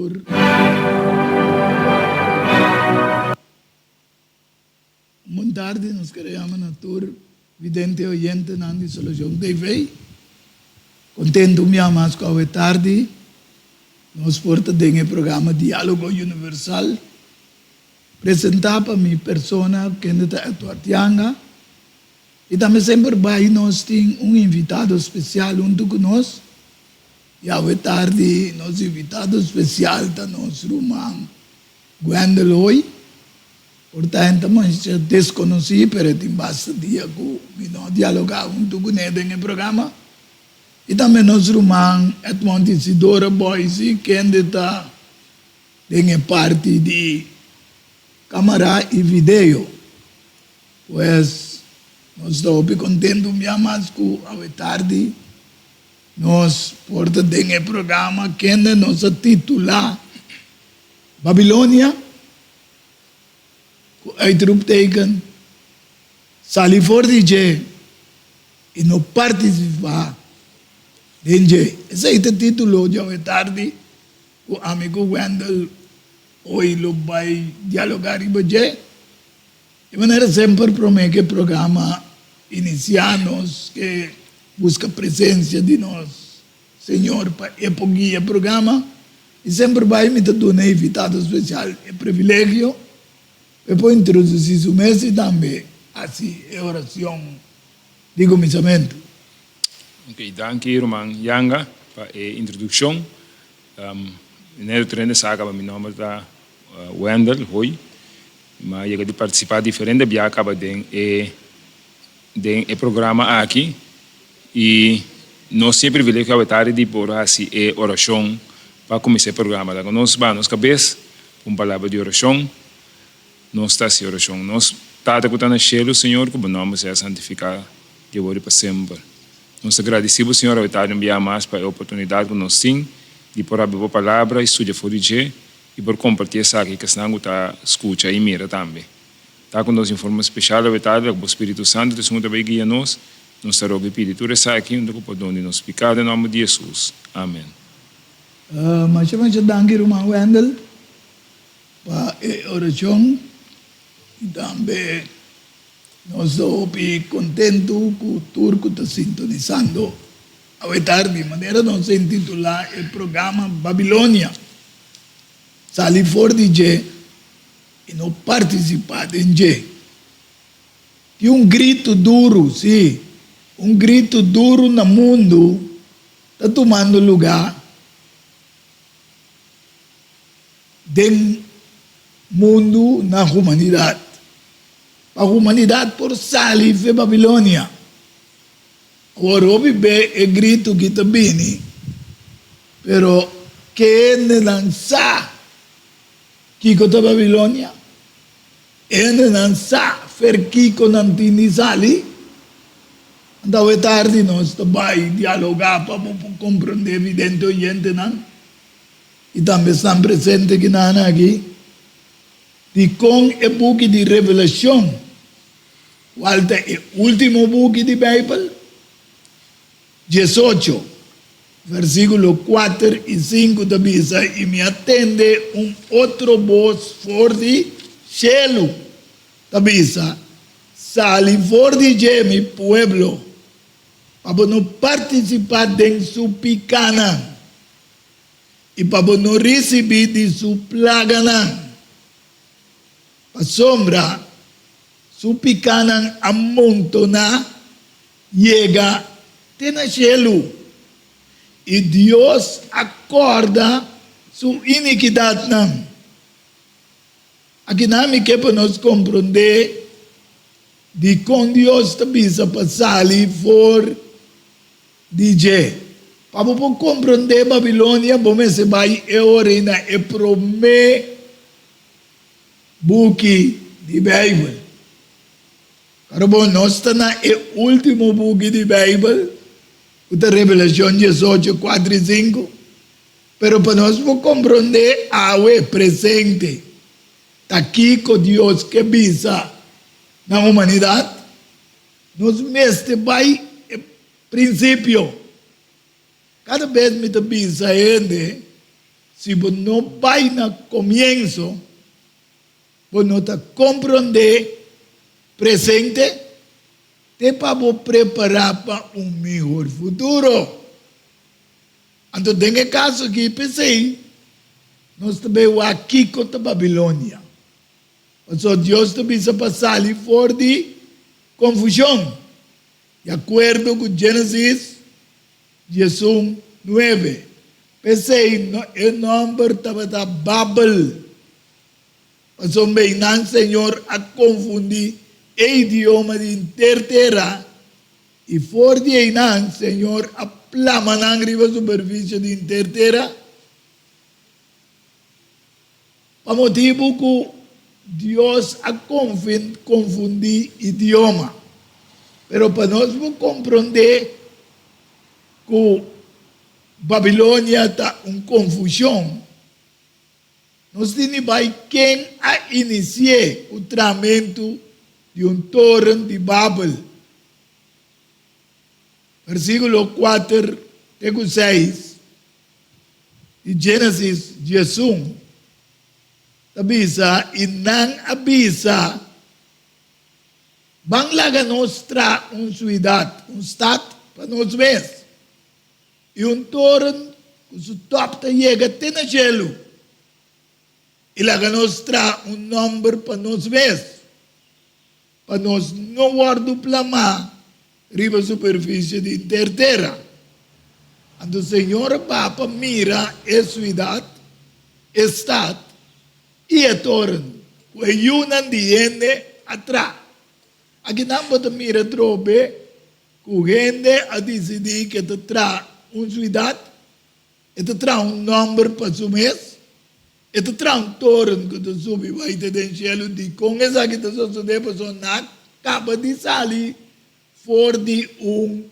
tur. Un bon tardi, nos kere yama na tur vidente i oyentenan di Solucion TV. Kontentu un bia mas ku awe tardi nos por ta den e programa Diálogo Universal, presentá pa mi persona kende ta Edward Yanga. I tambe semper bai nos tin un invitado spesial huntu ku nos. I awe tardi nos invitado spesial ta nos ruman Gwendel Hoy. Por ta hende masha deskonosí, pero e tin basta dia ku mi no a dialogá huntu kuné den e programa. I tambe nos ruman Edmond Isidora Boisi, kende ta den e parti di kamara i video. Pues, nos ta hopi kontentu un bia mas ku awe tardi nos por ta den e programa kende nos a titulá Babilonia. Ku uitroepteken, Sali for di dje i no partisipá den dje. Esei ta título djawe tardi ku ami ku Wendell hoy lo bai dialogá riba dje. Di manera semper promé ku e programa inisiá nos ke buska presensia di nos Señor pa e por guia e programa y semper bay mi ta duna e invitado special e privilegio pa e por introduci su mes y tambe haci e oracion di cuminsamentu. Ok, danki ruman Yanga pa e introduccion. Meneer Trende sa caba mi nomber ta Wendell Hoy. Mi a yega di participa diferente bia caba den e Den e programa aki y nos tin e privilegio awe tardi di por haci e oracion pa cuminsa e programa. Laga nos baha nos cabes cu un palabra di oracion. Nos ta haci oracion. Nos Tata cu ta na cielo, Señor, cu bo nomber sea santifica di awor y pa semper. Nos ta gradici bo, Señor, awe tardi un bia mas pa e oportunidad cu nos tin di por habri bo palabra y studia for di dje y por comparti esaki cu esnan cu ta scucha y mira tambe. Ta ku nos informa speshal awe tardi ku bo Spiritu Santu ta esun ku ta bai guia nos. Nos ta roga i pidi tur esaki huntu ku pordon di nos piká den nòmber di Hesus. Amen. Masha masha danki ruman Wendell pa e orashon i tambe nos ta hopi kontentu ku tur ku ta sintonisando awe tardi. Manera nos a intitulá e programa Babilonia, Sali for di dje. I no partisipá den dje. Tin un gritu duru, sí, un gritu duru na mundu ta tumando lugá den mundu na humanidat. Pa humanidat por sali fe Babilonia. Awor hopi be e gritu ki ta bini, pero kendenan sa Kiko ta Babilonia? Hendenan sa fer kiko nan tin di sali. Anto awe tardi nos ta bai dialogá pa bo por komprondé vidente oyentenan i tambe esnan presente kinan aki dikon e buki di Revelashon, kual ta e último buki di Beibel, 18, versíkulo kuater i sinku ta bisa, I mi a tende un otro bos for di shelu ta bisa, Sali for di dje, mi pueblo, pa bo no partisipá den su pikánan i pa bo no risibí di su plaganan, pasobra su pikánan a montoná Yega te na shelu, i Dios a kòrda su inikidatnan. Akinan mi ke pa nos komprondé dikon Dios ta bisa pa sali for di dje. Pa bo por komprondé Babilonia, bo mester bai e ora ei na e promé buki di Beibel. Pero bo no sta na e último buki di Beibel, ku ta Revelashon 18, kuater i sinku. Pero pa nos por komprondé awe, presente, ta kiko Dios ke bisa na humanidat, nos mester bai e prinsipio. Kada bes mi ta bisa hende. Si bo no bai na komienso, bo no ta komprondé presente te pa bo prepará pa un mihor futuro. Anto den e kaso aki p'esei nos ta bai wak kiko ta Babilonia. Pasobra Dios ta bisa pa sali for di konfushon, di akuerdo ku Génesis 11, nuebe. P'esei e nòmber tabata Babel, pasobra einan Señor a konfundí e idioma di henter tera, i for di einan Señor a plama nan riba superfisio di henter tera. Pa motibu ku Dios a konfundí idioma. Pero pa nos por komprondé ku Babilonia ta un konfushon, nos tin di bai ken a inisi'é ku tramentu di un toren di Babel. Versíkulo kuater te ku seis. Di Génesis 11 ta bisa, I nan a bisa, Ban laga nos traha un suidat, un stat, pa nos mes, i un toren ku su tòp ta yega te na shelu, i laga nos traha un nòmber pa nos mes, pa nos no wòrdu plamá riba superfisie di henter tera. Anto Señor a baha pa mira e suidat, e stat i e toren ku e yunan di hende a traha. Akinan bo ta mira atrobe ku hende a disidí ku e ta traha un suidat. E ta traha un nòmber pa su mes. E ta traha un toren ku ta subi bai te den shelu. Dikon esaki ta sosodé? Pasobra nan a kaba di sali for di un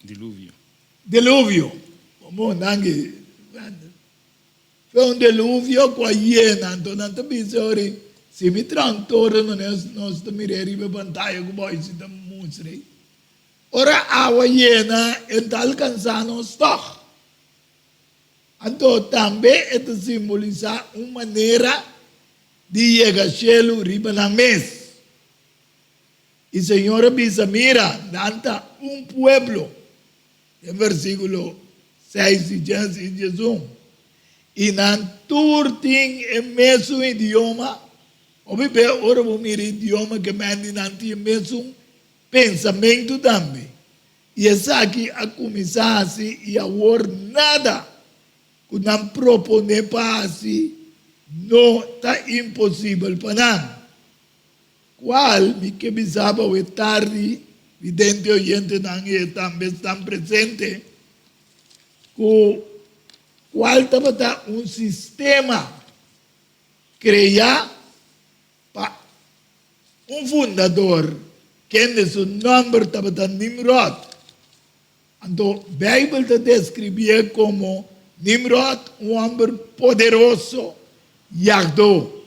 Diluvio. Diluvio. Bon, danki, Wendel. Fue un deluvio ku a yena. Anto nan ta bisa ori, si mi traha un toren manera nos ta mir'é riba e pantaya ku boisi ta mustra ei. Ora awa yena e ta alkansá nos tòg. Anto tambe e ta simbolisá un manera di yega shelu riba nan mes. I Señor a bisa, Mira, nan ta un pueblo. Den versíkulo seis di Génesis 11. I nan tur tin e mesun idioma. Hopi be ora bo mira idioma ke men di nan tin e mesun Pensamentu tambe. I esaki a kuminsá hasi i awor nada ku nan proponé pa hasi no ta imposibel pa nan. Kual mi ke bisa bo e tardi, vidente oyentenan i e tambe esnan presente, ku kual tabata un sistema kreá Pa un fundador kende su nòmber tabata Nimròd. Anto Beibel ta deskribié komo Nimròd, un hòmber poderoso, yagdó.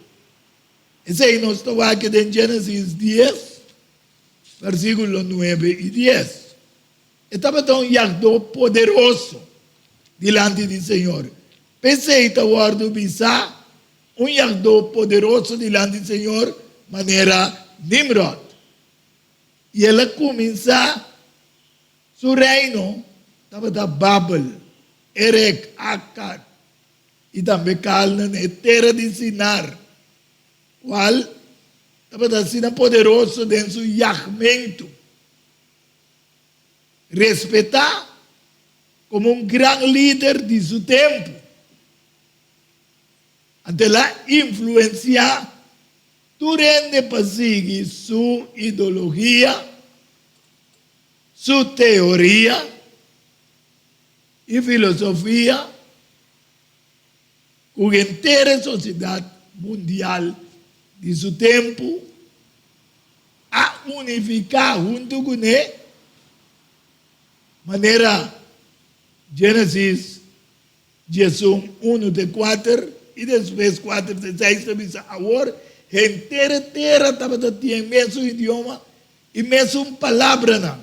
Esei nos ta wak den Génesis dies, versíkulo nuebe i dies. E tabata un yagdó poderoso dilanti di Señor. P'esei ta wòrdu bisá Un yagdó poderoso dilanti Señor manera Nimrod. I el a kuminsá su reino tabata Babel, Erek, Akkad i tambe Kalne na e tera di Sinar, kual tabata asina poderoso den su yagmentu. Respetá komo un gran lider di su tempu. Anto el a influensiá tur hende pa sigui su ideologia, su teoria i filosofia ku henter e sosiedat mundial di su tempu a unifiká huntu kuné, manera Génesis 11, unu te kuater, i despues kuater te seis ta bisa, Awor henter e tera tabata tin e mesun idioma i mesun palabranan.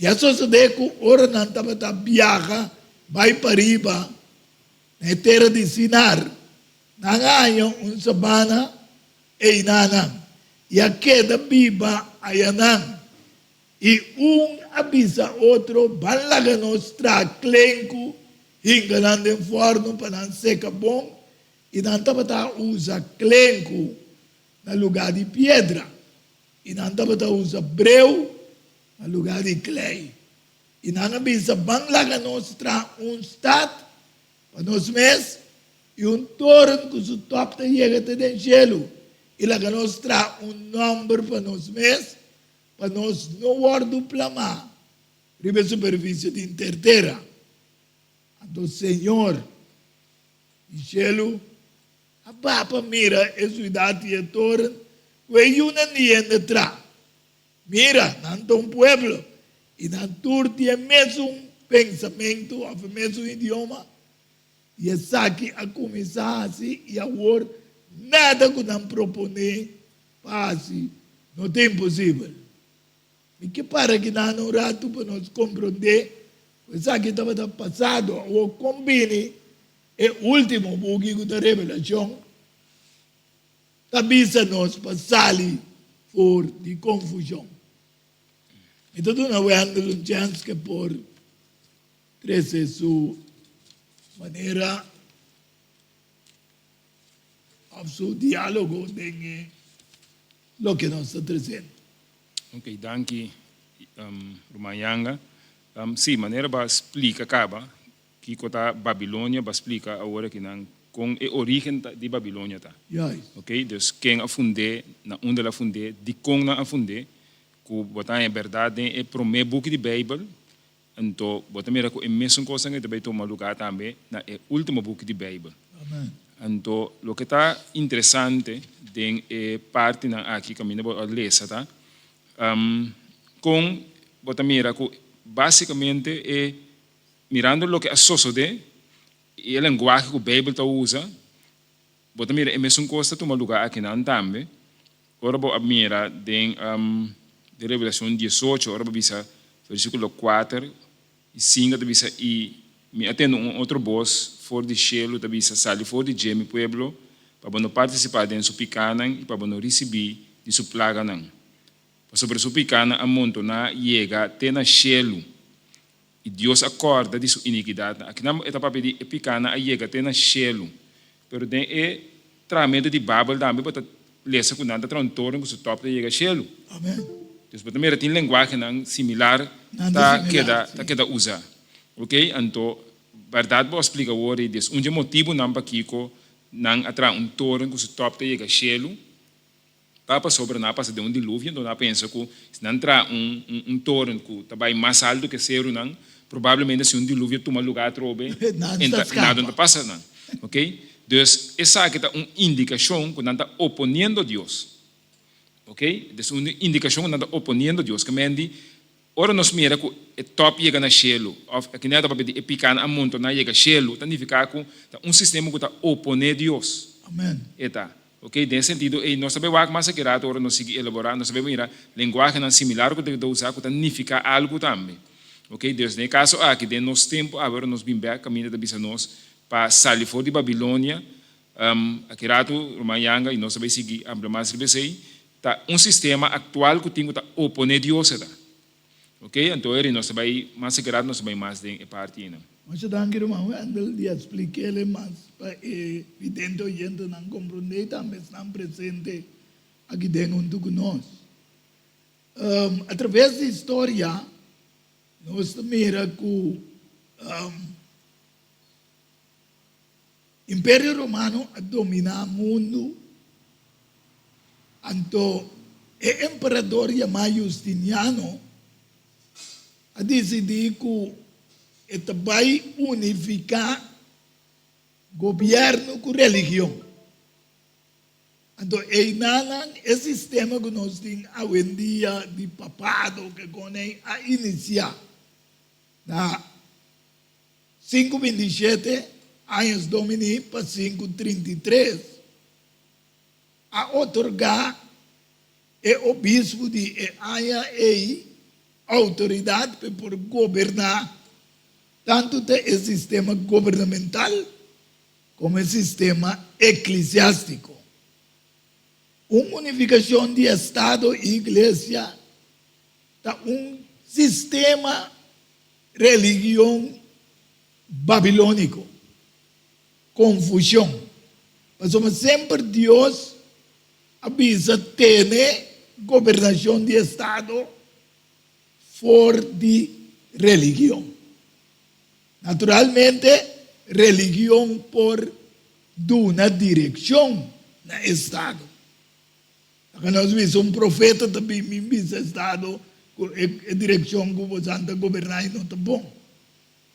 I a sosodé ku ora nan tabata biaha bai pariba na e tera di Sinar, nan a haña un sabana einanan i a keda biba ayanan. I un a bisa otro, Ban laga nos traha klenku, hinka nan den fòrnu pa nan seka bon. I nan tabata usa klenku na lugá di piedra, i nan tabata usa breu na lugá di klei. I nan a bisa, Ban laga nos traha un stat pa nos mes i un toren ku su tòp ta yega te den shelu, i laga nos traha un nòmber pa nos mes, pa nos no wòrdu plamá riba e superfisio di henter tera. Anto Señor di shelu a baha pa mira e siudat i e toren ku e yunan di hende traha. Mira, nan ta un pueblo, i nan tur tin e mesun pensamentu òf e mesun idioma, i esaki a kuminsá hasi, i awor nada ku nan proponé pa hasi no ta imposibel. Mi ke para kinan un ratu pa nos komprondé ku esaki tabata pasado. Awor kon bini e último buki ku ta Revelashon? Ta bisa nos pa sali for di confusion. Mi ta duna Wendell un chance ke por trece su manera of su dialogo den e loke nos ta treciendo. Ok, danki Ruman Yanga. Si, manera bo a splica caba, Kiko ta Babilonia? Bo a splika awor akinan kon e orígen di Babilonia ta. Juist. Oké, dus ken a fund'é, na unda el a fund'é, dikon nan a fund'é, ku bo ta haña bèrdat den e promé buki di Beibel, anto bo ta mira ku e mesun kosnan ei ta bai tuma lugá tambe na e último buki di Beibel. Amen. Anto loke ta interesante den e partinan aki kaminda bo a lesa ta, kon bo ta mira ku básikamente e Mirando loke a sosodé i e lenguahe ku Beibel ta usa, bo ta mira e mesun kos ta tuma lugá akinan tambe. Ora bo a mira den den Revelashon diesocho, ora bo bisa versíkulo kuater i sinku ta bisa, I mi a tende un otro bos for di shelu ta bisa, Sali for di dje, mi pueblo, pa bo no partisipá den su pikánan i pa bo no risibí di su plaganan. Pasobra su pikánan a montoná yega te na shelu. I Dios a kòrda di su inikidatnan. Akinan e ta papia di e pikánan a yega te na shelu. Pero den e trahamentu di Babel tambe bo ta lesa ku nan ta traha un toren ku su tòp ta yega shelu. Amen. Dus bo ta mira tin lenguahenan similar Nan ta ta similar, keda sí. ta keda usa. Oke, anto bèrdat bo a splika awor ei des un dje motibunan pakiko nan a traha un toren ku su tòp ta yega shelu. Ta pasobra nan a pasa den un diluvio, enton nan a pensa ku si nan traha un un toren ku ta bai mas altu ku e serunan, probablemente si un diluvio tuma lugá atrobe, Nan ta nada no ta skapa. pasa nan. Oke? Dus esaki ta un indikashon ku nan ta oponiendo Dios. Oke? Dus un indikashon ku nan ta oponiendo Dios. Ke men di, ora nos mira ku e tòp yega na shelu, òf aki nan ta papia di e pikánan a montoná yega shelu, ta nifiká ku ta un sistema ku ta oponé Dios. Amen. E ta. Ok, den e sentido ei nos ta bay wak mas aki rato ora nos sigui elabora, nos ta bay mira lenguahenan similar ku ta keda usa ku ta nifiká algu tambe. Ok, dus den e kaso aki den nos tempu awe ora nos bin bek kaminda ta bisa nos pa sali for di Babilonia, aki rato ruman Yanga i nos ta bay sigui amplia mas riba esei, ta un sistema aktual ku tin ku ta opone Dios e ta. Ok, anto eri nos ta bai mas sekerado nos ta bai mas den e parti einan. Masha danki ruman Wendell di a splik'el mas pa e vidente oyentenan komprondé i tambe esnan presente aki den huntu ku nos. Atraves di historia nos ta mira ku Imperio Romano a dominá mundu, anto e emperador yamá Justiniano a disidí ku e ta bai unifiká gobièrnu ku religion. Anto einanan e sistema ku nos tin awendia di papado ke kon ei a inisiá na. Sinku 27, años Domini pa 533, a otorgá e obispu di e aña ei outoridat p'e por goberná. Tantu ta e sistema gubernamental komo e sistema eklesiástiko. Un unifikashon di estado i iglesia ta un sistema religion babilóniko. Konfushon. Pasobra semper Dios a bisa tene gobernashon di estado for di religion. Naturalmente, religion por duna direkshon na estado. Laga nos bisa un profeta ta bin bin bisa estado ku e direkshon ku bosan ta goberná ei no ta bon.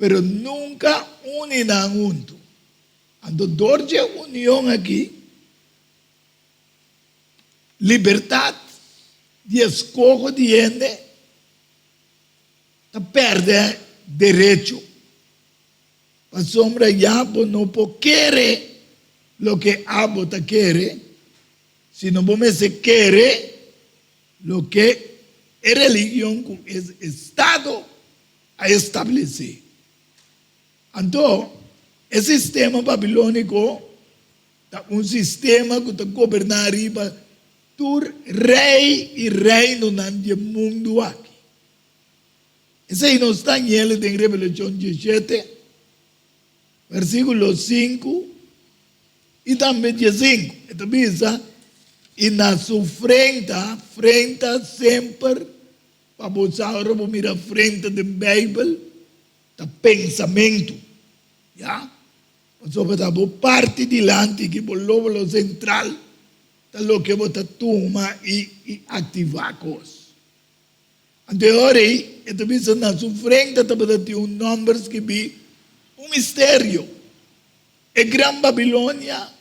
Pero nunka uni nan huntu. Anto dor dje union aki, libertat di eskoho di hende ta pèrdè derecho. Pasobra ya bo no por kere loke abo ta kere, sino bo mester kere loke e religion ku e estado a establesé. Anto, e sistema babilóniko ta un sistema ku ta goberná riba tur rei i reinonan di e mundu aki. Esei nos ta hañ'el den Revelashon diesshete, versíkulo sinku i tambe diesinku. E ta bisa, I na su frenta, frenta semper, pa bo sa ora bo mira frenta den Beibel, ta pensamentu, ya. Pasobra ta bo parti dilanti ki bo lóbulo sentral ta loke bo ta tuma i aktivá kos. Anto e ora ei e ta bisa na su frente tabata tin un nòmber skibí, un misterio, E Gran Babilonia,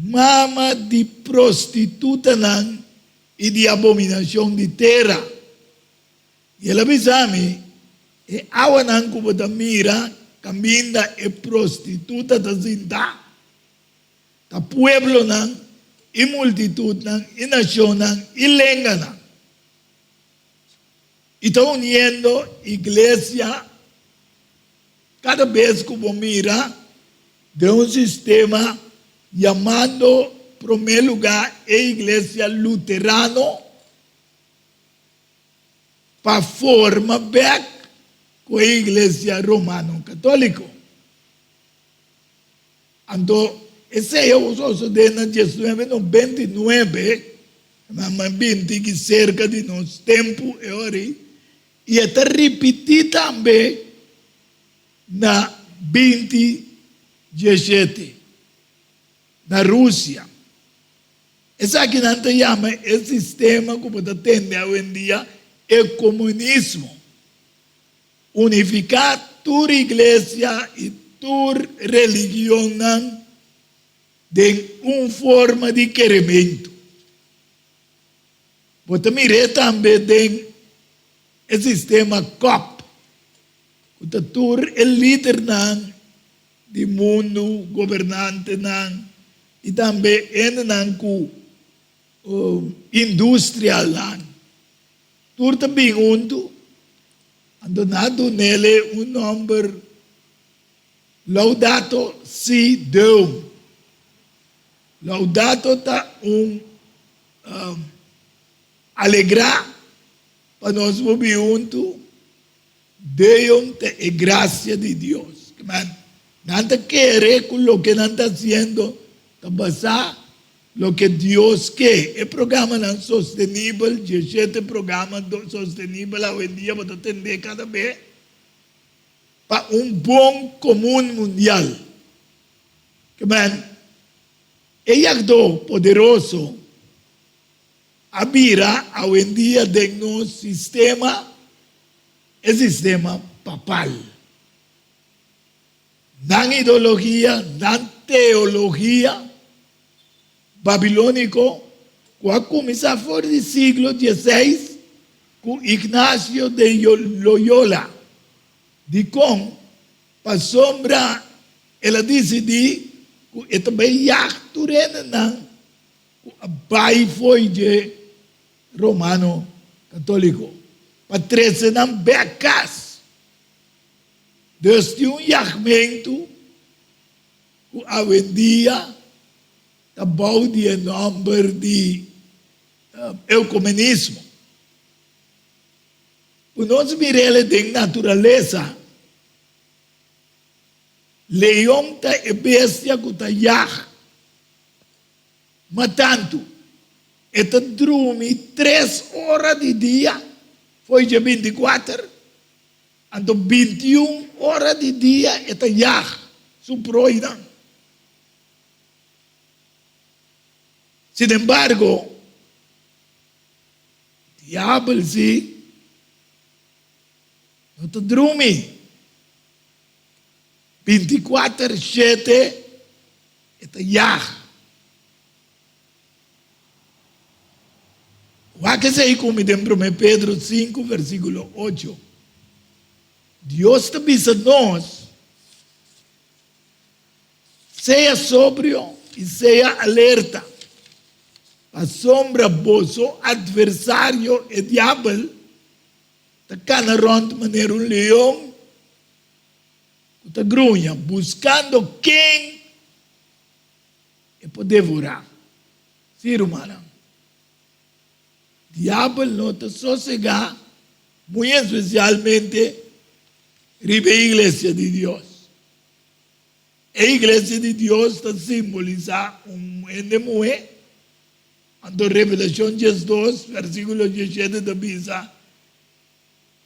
mama di prostitutanan i di abominashon di tera. I el a bisa mi, E awanan ku bo ta mira kaminda e prostituta ta sintá, ta pueblonan i multitutnan i nashonnan i lenganan. I ta uniendo iglesia kada bes ku bo mira den un sistema yamando promé lugá e iglesia luterano pa forma bek ku e iglesia romano katóliko. Anto esei a sosodé na diesnuebe nobenta i nuebe, ma binti ki serka di nos tempu e ora ei, i e ta ripití tambe na binti dieshete na Rusia. Esaki nan ta yama e sistema ku bo ta tende awendia e komunismo. Unifiká tur iglesia i tur religionnan den un forma di kerementu. Bo ta mir'é tambe den e sistema cop, ku ta tur e lidernan di mundu, gobernantenan i tambe hendenan ku industrialnan. Tur ta bin huntu, anto nan a dun'ele un nomber, Laudato Si Deum. Laudato ta un alegrá pa nos por bin huntu, Deum ta e grasia di Dios. Nan ta kere ku loke nan ta hasiendo ta basá Loke Dios ke. E programanan sostenibel, dieshete programa sostenibel awendia bo ta tendé kada be pa un bon komun mundial. Ke men, e yagdó poderoso a bira awendia den nos sistema e sistema papal. Nan ideologia, nan teologia babilóniko ku a kuminsá for di siglo dieseis ku Ignacio de Loyola. Dikon? Pasobra el a disidí ku e ta bai yag tur hendenan ku a bai fo'i dje romano katóliko pa trese nan bèk kas. Dus tin un yagmentu ku awendia ta bou di e nòmber di eukumenismo. Ku nos mir'el den naturalesa, leon ta e bestia ku ta yag Ma tantu, e ta drumi tres ora di dia fo'i dje binti kuater, anto 21 ora di dia e ta yag su proinan. Sinembargo, diabel si no ta drumi 24 shete. E ta yag. Wak esei ku mi den Promé Pedro sinku versíkulo ocho. Dios ta bisa nos, Sea sobrio i sea alerta, pasobra boso atversario e diabel ta kana rònt manera un leon ku ta gruña buskando ken e por devorá. Sí, rumannan, diabel no ta sosegá, muy espesialmente riba e iglesia di Dios. E iglesia di Dios ta simbolisá un hende muhé. Anto Revelashon 12, versíkulo 17 ta bisa,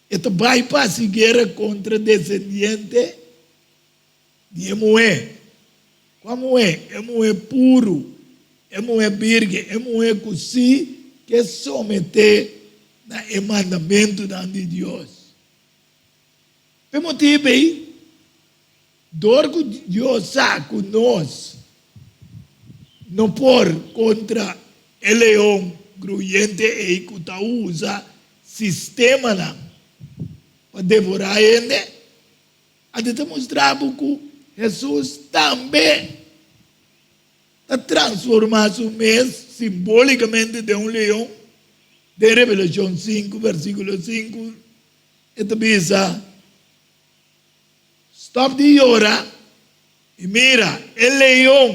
E ta bai pa hasi guera kontra desendiente di e muhé. Kua muhé? E muhé puru, e muhé birgen, e muhé ku sí ke someté na e mandamentunan di Dios. P'e motibu ei, dor ku Dios sa ku nos no por kontra e leon gruyente ei ku ta usa sistemanan pa devorá hende, a ta mustra bo ku Hesus tambe ta transformá su mes simbólikamente den un leon. Den Revelashon sinku versíkulo sinku e ta bisa, Stòp di yora i mira, e leon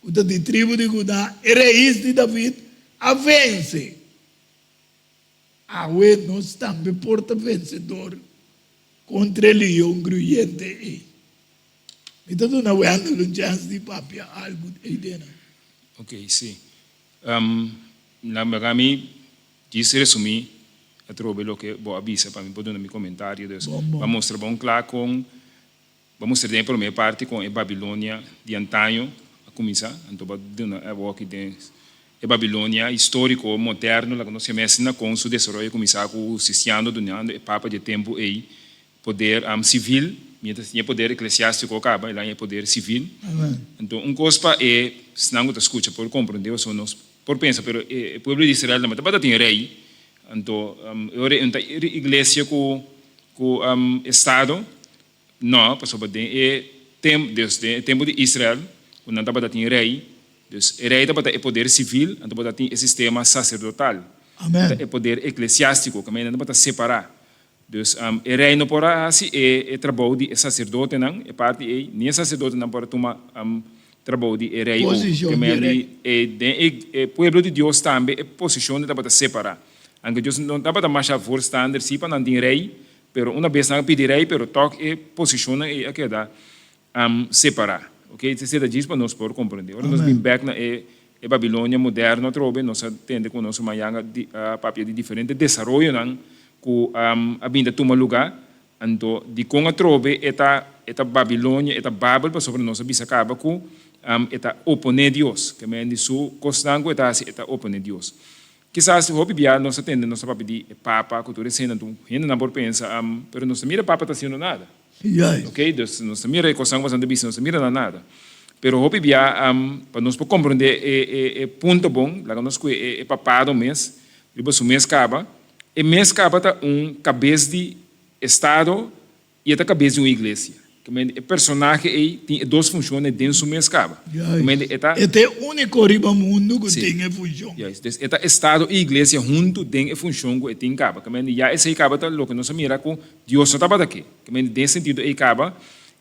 ku ta di tribu di Judá, e rais di David, a vense. Awe nos tambe por ta vensedor kontra e leon gruyente ei. Mi ta duna Wendell un chèns di papia algu ei den nan. Ok, sí. Laga mi djis resumí atrobe loke bo a bisa pa mi por duna mi komentario. Dus, pa mustra bon kla kon Bo mustra den e promé parti kon e Babilonia di antaño a kuminsá, anto bo a duna e woki den e Babilonia históriko moderno, laga nos yama asina, kon su desaroyo a kuminsá ku Sisiano dunando e papa di e tempu ei poder sivil, mientras tin e poder eklesiástiko kaba, el a haña e poder sivil. Anto un kos pa e esnan ku ta skucha por komprondé pasobra nos por pensa, pero e pueblo di Israel tambe tabata tin rei, anto e ora ei no ta iglesia ku estado. No, pasobra den e tempu, dus den e tempu di Israel, ku nan tabata tin rei, dus e rei tabata e poder sivil, nan tabata tin e sistema saserdotal, Amen. ta e poder eklesiástiko, kaminda nan tabata separá. Dus e rei no por a hasi e e trabou di e saserdotenan, e parti ei, ni e saserdotenan por a tuma trabou di e rei over. Posishon di e Kaminda rei. di e den e e pueblo di Dios tambe e posishonnan tabata separá. Anke Dios no tabata masha voorstander si pa nan tin rei, Pero una bes nan a pidi rei, pero tòg e posishonnan ei a keda separá. Oke, esei ta djis pa nos por komprendé. Ora nos bin bèk na e e Babilonia moderno atrobe, nos a tende ku nos ruman Jan a papia di diferente desaroyonan ku a bin ta tuma lugá. Anto, dikon atrobe e ta e ta Babilonia, e ta Babel? Pasobra nos a bisa kaba ku e ta oponé Dios. Ke men di su kosnan ku e ta hasi, e ta oponé Dios. Kisas hopi bia nos ta tende nos ta papia di e papa ku tur esena anto hendenan por pensa pero nos ta mira papa ta hasiendo nada. Ok dus nos ta mira e kosnan ku boso ta bisa nos ta mira na nada. Pero hopi bia pa nos por komprende e e e punto bon laga nos ku e e papado mes riba su mes kaba e mes kaba ta un kabes di estado i e ta kabes di un iglesia. Kemen e personahe ei tin e dos funshonnan den su mes kaba. Kemen e ta. E ta e úniko riba mundu ku tin e funshon. Juist. Dus e ta estado i iglesia huntu den e funshon ku e tin kaba. Kemen ya esei kaba ta loke nos a mira ku Dios no tabata ke. Kemen den sentido ei kaba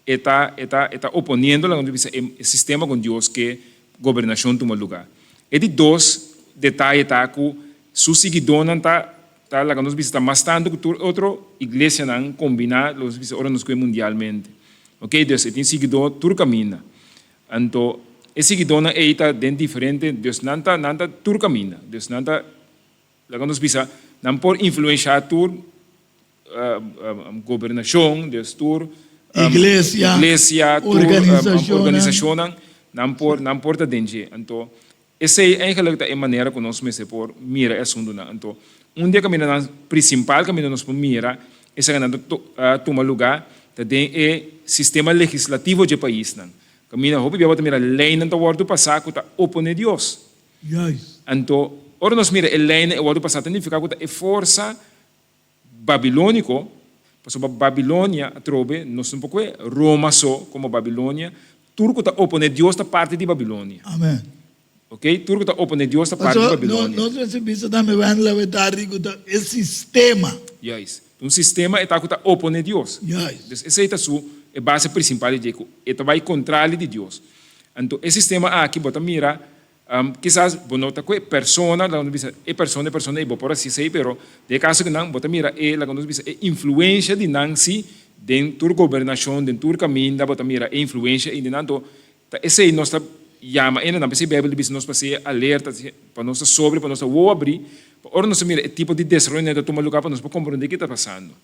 e ta e ta e ta oponiendo laga nos bisa e sistema kon Dios ke gobernashon tuma luga. E di dos detaye ta ku su siguidónan ta Ta laga nos bisa ta mas tantu ku tur otro iglesianan kombiná, lo nos bisa ora nos kue mundialmente. Oke, dus e tin siguidó tur kaminda. Anto e siguidónan ei ta den diferente, dus nan ta nan ta tur kaminda. Dus nan ta laga nos bisa nan por influenshá tur gobernashon, dus tur Iglesia, iglesia, tur organisashonnan. organisashonnan nan por nan por ta den dje. Anto Esei eigenlijk ta e manera ku nos mester por mira e asuntunan. Anto, un di e kamindanan prinsipal kaminda nos por mira esakinan ta tuma lugá ta den e sistema legislativo dje paisnan. Kaminda hopi bia bo ta mira leinan ta wòrdu pasá ku ta oponé Dios. Anto, ora nos mira e leinan e wòrdu pasá ta nifiká ku ta e forsa Babilóniko, pasobra Babilonia atrobe nos no por kohe Roma so komo Babilonia, tur ku ta oponé Dios ta parti di Babilonia. Amen. Ok, tur ku ta oponé Dios ta parti di Pasobra Babilonia. nos mester bisa tambe wèndel awe tardi ku ta e sistema. Juist. Un sistema e ta ku ta oponé Dios. Juist. Dus esei ta su e base prinsipal di dje, ku e ta bai kontrali di Dios. Anto e sistema aki bo ta mira Kisas bo no ta ku e persona, laga nos bisa e persona, e persona ei bo por hasi esei, pero den e kaso ku nan bo ta mira e, laga nos bisa e influensha di nan si den tur gobernashon, den tur kaminda bo ta mira e influensha ei di nan. Anto ta esei nos ta yama e nan, p'esei Beibel ta bisa nos pa sea alerta, pa nos ta sobrio, pa nos ta wowo abrí, pa ora nos ta mira e tipo di desaroyo nan ta tuma lugá pa nos por komprondé ke ta pasando.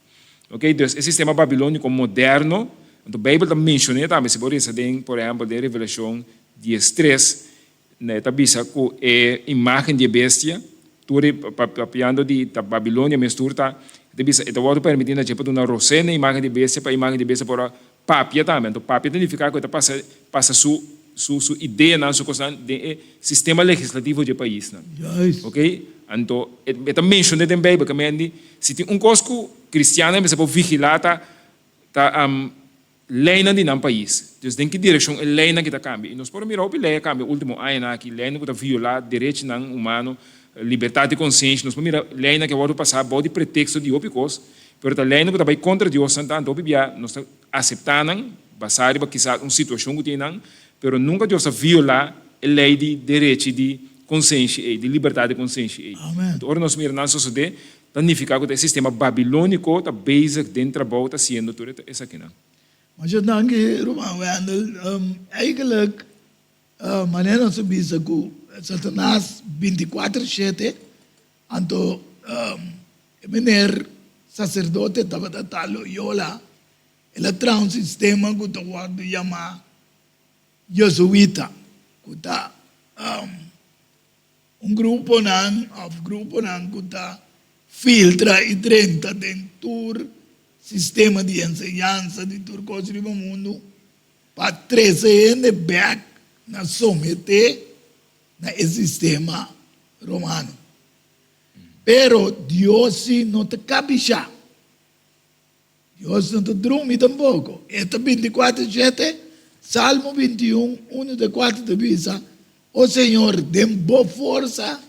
Oke, dus e sistema babilóniko moderno, anto Beibel ta menshon'é tambe, si bo resa den, por ehèmpel, den Revelashon 13, e ta bisa ku e imágen di e bestia, tur e papiando di ta Babilonia mes tur ta, e ta bisa e ta wòrdu permití na dje pa duna rosé na e imágen di e bestia, pa e imágen di e bestia por a papia tambe. Anto papia ta nifiká ku e ta pasa pasa su su su ideanan, su kosnan den e sistema legislativo di e paisnan. Oke, anto e ta menshoné den Beibel ke men di si tin un kos ku kristiannan mester por vigilá ta ta Leinan di nan pais. Dus den ki direkshon e leinan ki ta kambia. I nos por a mira hopi lei a kambia ultimo añanan aki, leinan ku ta violá derechinan humano, libertat di konsenshi. Nos por mira leinan ku a wòrdu pasá bou di preteksto di hopi kos, pero ta leinan ku ta bai kontra Dios nan tantu. Hopi bia nos ta aseptá nan basá riba kisas un situashon ku tin nan, pero nunka Dios ta violá e lei di derechi di konsenshi ei, di libertat di konsenshi ei. Anto ora nos mira nan sosodé, Ta nifiká ku ta e sistema babilóniko ta bezig den trabou ta hasiendo tur esakinan. Masha danki ruman Wendel. Eigenlijk manera nos a bisa ku Satanas 24 shete anto e meneer saserdote tabata ta Loyola el a traha un sistema ku ta wòrdu yamá Jesuita ku ta Un gruponan òf gruponan ku ta filtra i drenta den tur sistema di enseñansa di tur kos riba mundu pa trese hende bèk na someté na e sistema romano. Pero Dios si no ta kabishá. Dios no ta drumi tampoko. E ta 24 shete. Salmo 21, 1 te 4 ta bisa, O Señor, den bo forsa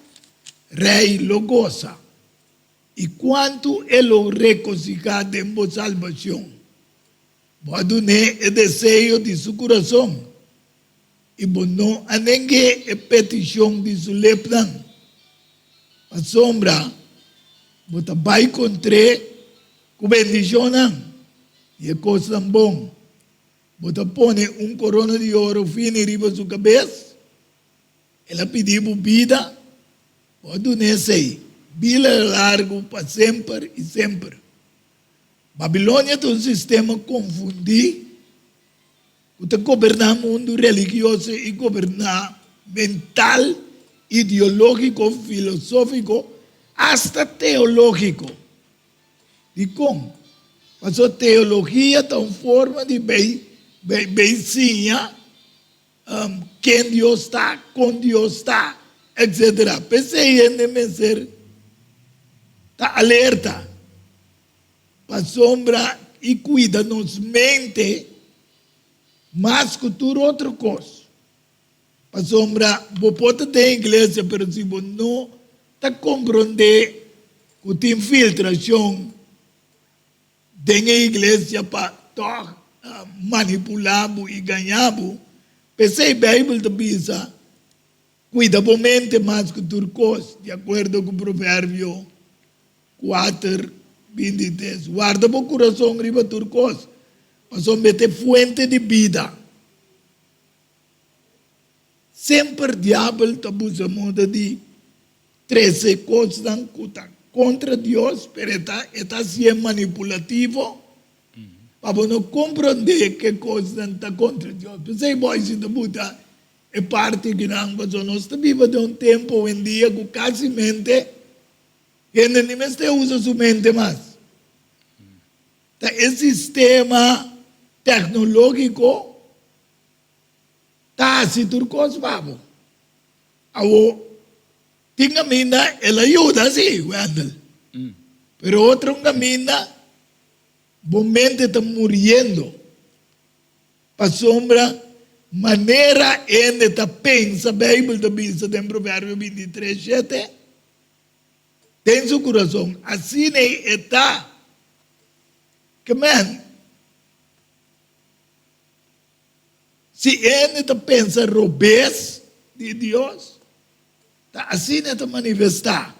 rei lo gosa, i kuantu e lo regosihá den bo salbashon. Bo a dun'é e deseo di su kurason, i bo no a neng'é e petishon di su lepnan. Pasobra bo ta bai kontr'é ku bendishonnan i e kosnan bon. Bo ta pone un korona di oro fini riba su kabes. El a pidi bo bida, bo a dun'é esei, bida largu pa semper i semper. Babilonia ta un sistema konfundí ku ta goberná mundu religioso i goberná mental, ideológiko, filosófiko, asta teológiko. Dikon? Pasobra teologia ta un forma di bei bei siña ken Dios ta, kon Dios ta, etsetera. P'esei hende mester ta alerta pasobra i kuida nos mente. Mas ku tur otro kos. Pasobra bo por ta den iglesia pero si bo no ta komprondé ku tin filtrashon den e iglesia pa tòg manipulá bo i gañá bo, p'esei Beibel ta bisa, Kuida bo mente mas ku tur kos, di akuerdo ku Proverbio kuater, 23. Warda bo kurason riba tur kos, pasobra e ta e fuente di bida. Semper diabel ta buska moda di trese kosnan ku ta kontra Dios, pero e ta e ta hasié manipulativo pa bo no komprondé ke kosnan ta kontra Dios. P'esei boisi ta buta e parti kinan pasobra nos ta biba den un tempu owendia ku kasimente hende ni mester usa su mente mas. Ta e sistema teknologiko ta hasi tur kos pa bo. Awo, tin kaminda el a yuda si, Wendell, pero otro kaminda bo mente ta muriendo. Pasobra manera hende ta pensa, Beibel ta bisa den Proverbio 23, shete, den su kurason, asina e ta. Ke men, si hende ta pensa robes di Dios, ta asina e ta manifestá.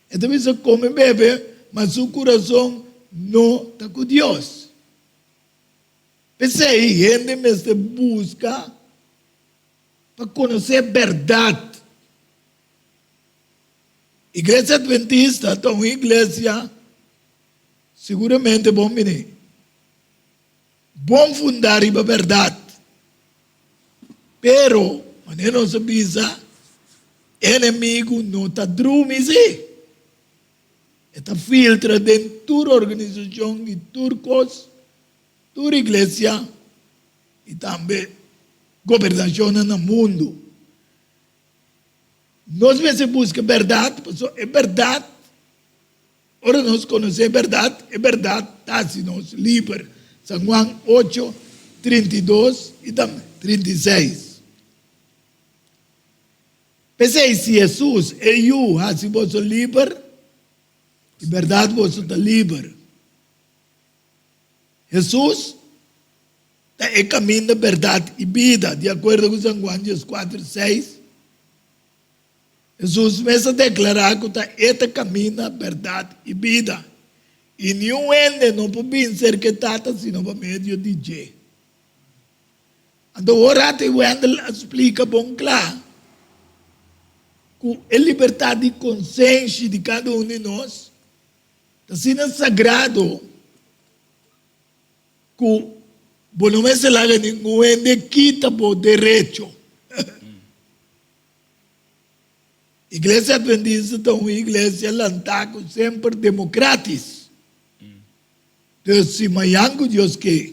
E ta bisa kome bebe, ma su kurason no ta ku Dios. P'esei hende mester buska pa konosé bèrdat. Iglesia Adventista ta un iglesia siguramente bon bini, bon fundá riba bèrdat. Pero, manera nos a bisa, enemigu no ta drumi sí. E ta filtra den tur organisashon i tur kos. Tur iglesia i tambe gobernashonnan na mundu. Nos mester buska bèrdat, pasobra e bèrdat, ora nos konosé e bèrdat, e bèrdat ta hasi nos liber. San Juan ocho, 32 i tambe 36. P'esei, si Hesus, e Yu, hasi boso liber, di bèrdat boso ta liber. Hesus ta e kaminda, bèrdat i bida. Di akuerdo ku San Juan dieskuater, seis, Hesus mes a deklará ku ta e ta kaminda, bèrdat i bida, i niun hende no por bin serka e Tata sino pa medio di dje. Anto ora te Wendell a splika bon kla ku e libertat di konsenshi di kada un di nos Ta asina sagrado ku bo no mester laga ningun hende kita bo derecho. Iglesia Adventista ta un iglesia lantá ku semper demokratis. Dus si mañan ku Dios ke,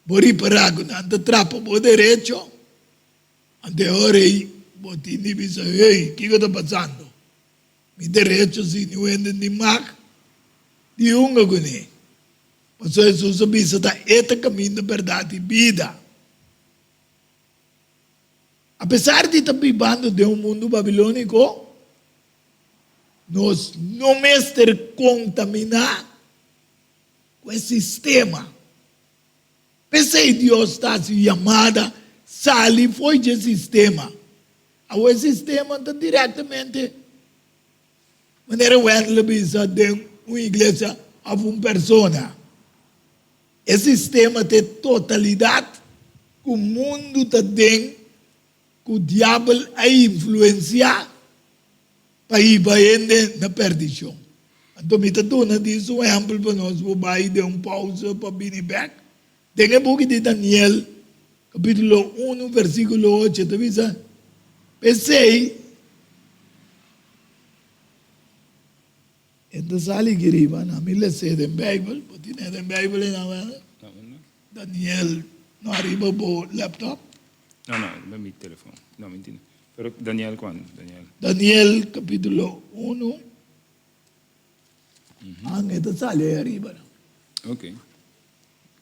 bo ripará ku nan ta trapa bo derecho, anto e ora ei bo tin di bisa, Hey, kiko ta pasando? Mi derecho si niun hende ni mag di hunga kuné. Pasobra Hesus a bisa ta e ta kaminda, bèrdat i bida. Apesar di ta bibando den un mundu babilóniko, nos no mester kontaminá ku e sistema. P'esei Dios ta hasi yamada, Sali fo'i dje sistema. Awor e sistema ta direktamente, manera Wendell a bisa, den un iglesia òf un persona. E sistema ta e totalidat ku mundu ta den ku diabel a influensiá pa hiba hende na perdishon. Anto mi ta duna dis un ehèmpel pa nos por bai den un pousa pa bini bèk. Den e buki di Daniel, kapítulo unu, versíkulo ocho, ta bisa, P'esei, e ta sali aki riba, na mi les'é den Beibel, bo tin'é den Beibel einan, wèl? Daniel, no ariba bo laptop? No, no, riba mi telefon. No, mi tine. Pero Daniel cuando? Daniel. Daniel capítulo uno. An e ta sali ahí ariba no. Ok.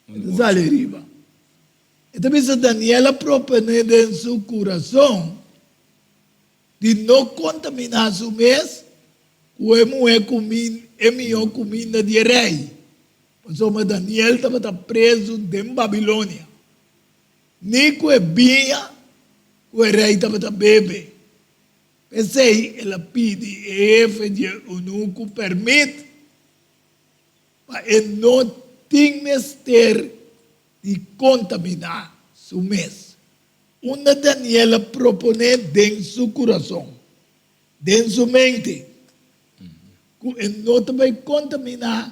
E ta sali ariba. E ta bisa Daniel a proponé den su kurason di no kontaminá su mes ku e muhé kumin e mihó kuminda di e rei, pasobra Daniel tabata prezu den Babilonia, ni ku e biña ku e rei tabata bebe. P'esei el a pidi e hefe di e eunuku pèrmit pa e no tin mester di kontaminá su mes. Unda Daniel a proponé den su kurason, den su mente, ku e no ta bai kontaminá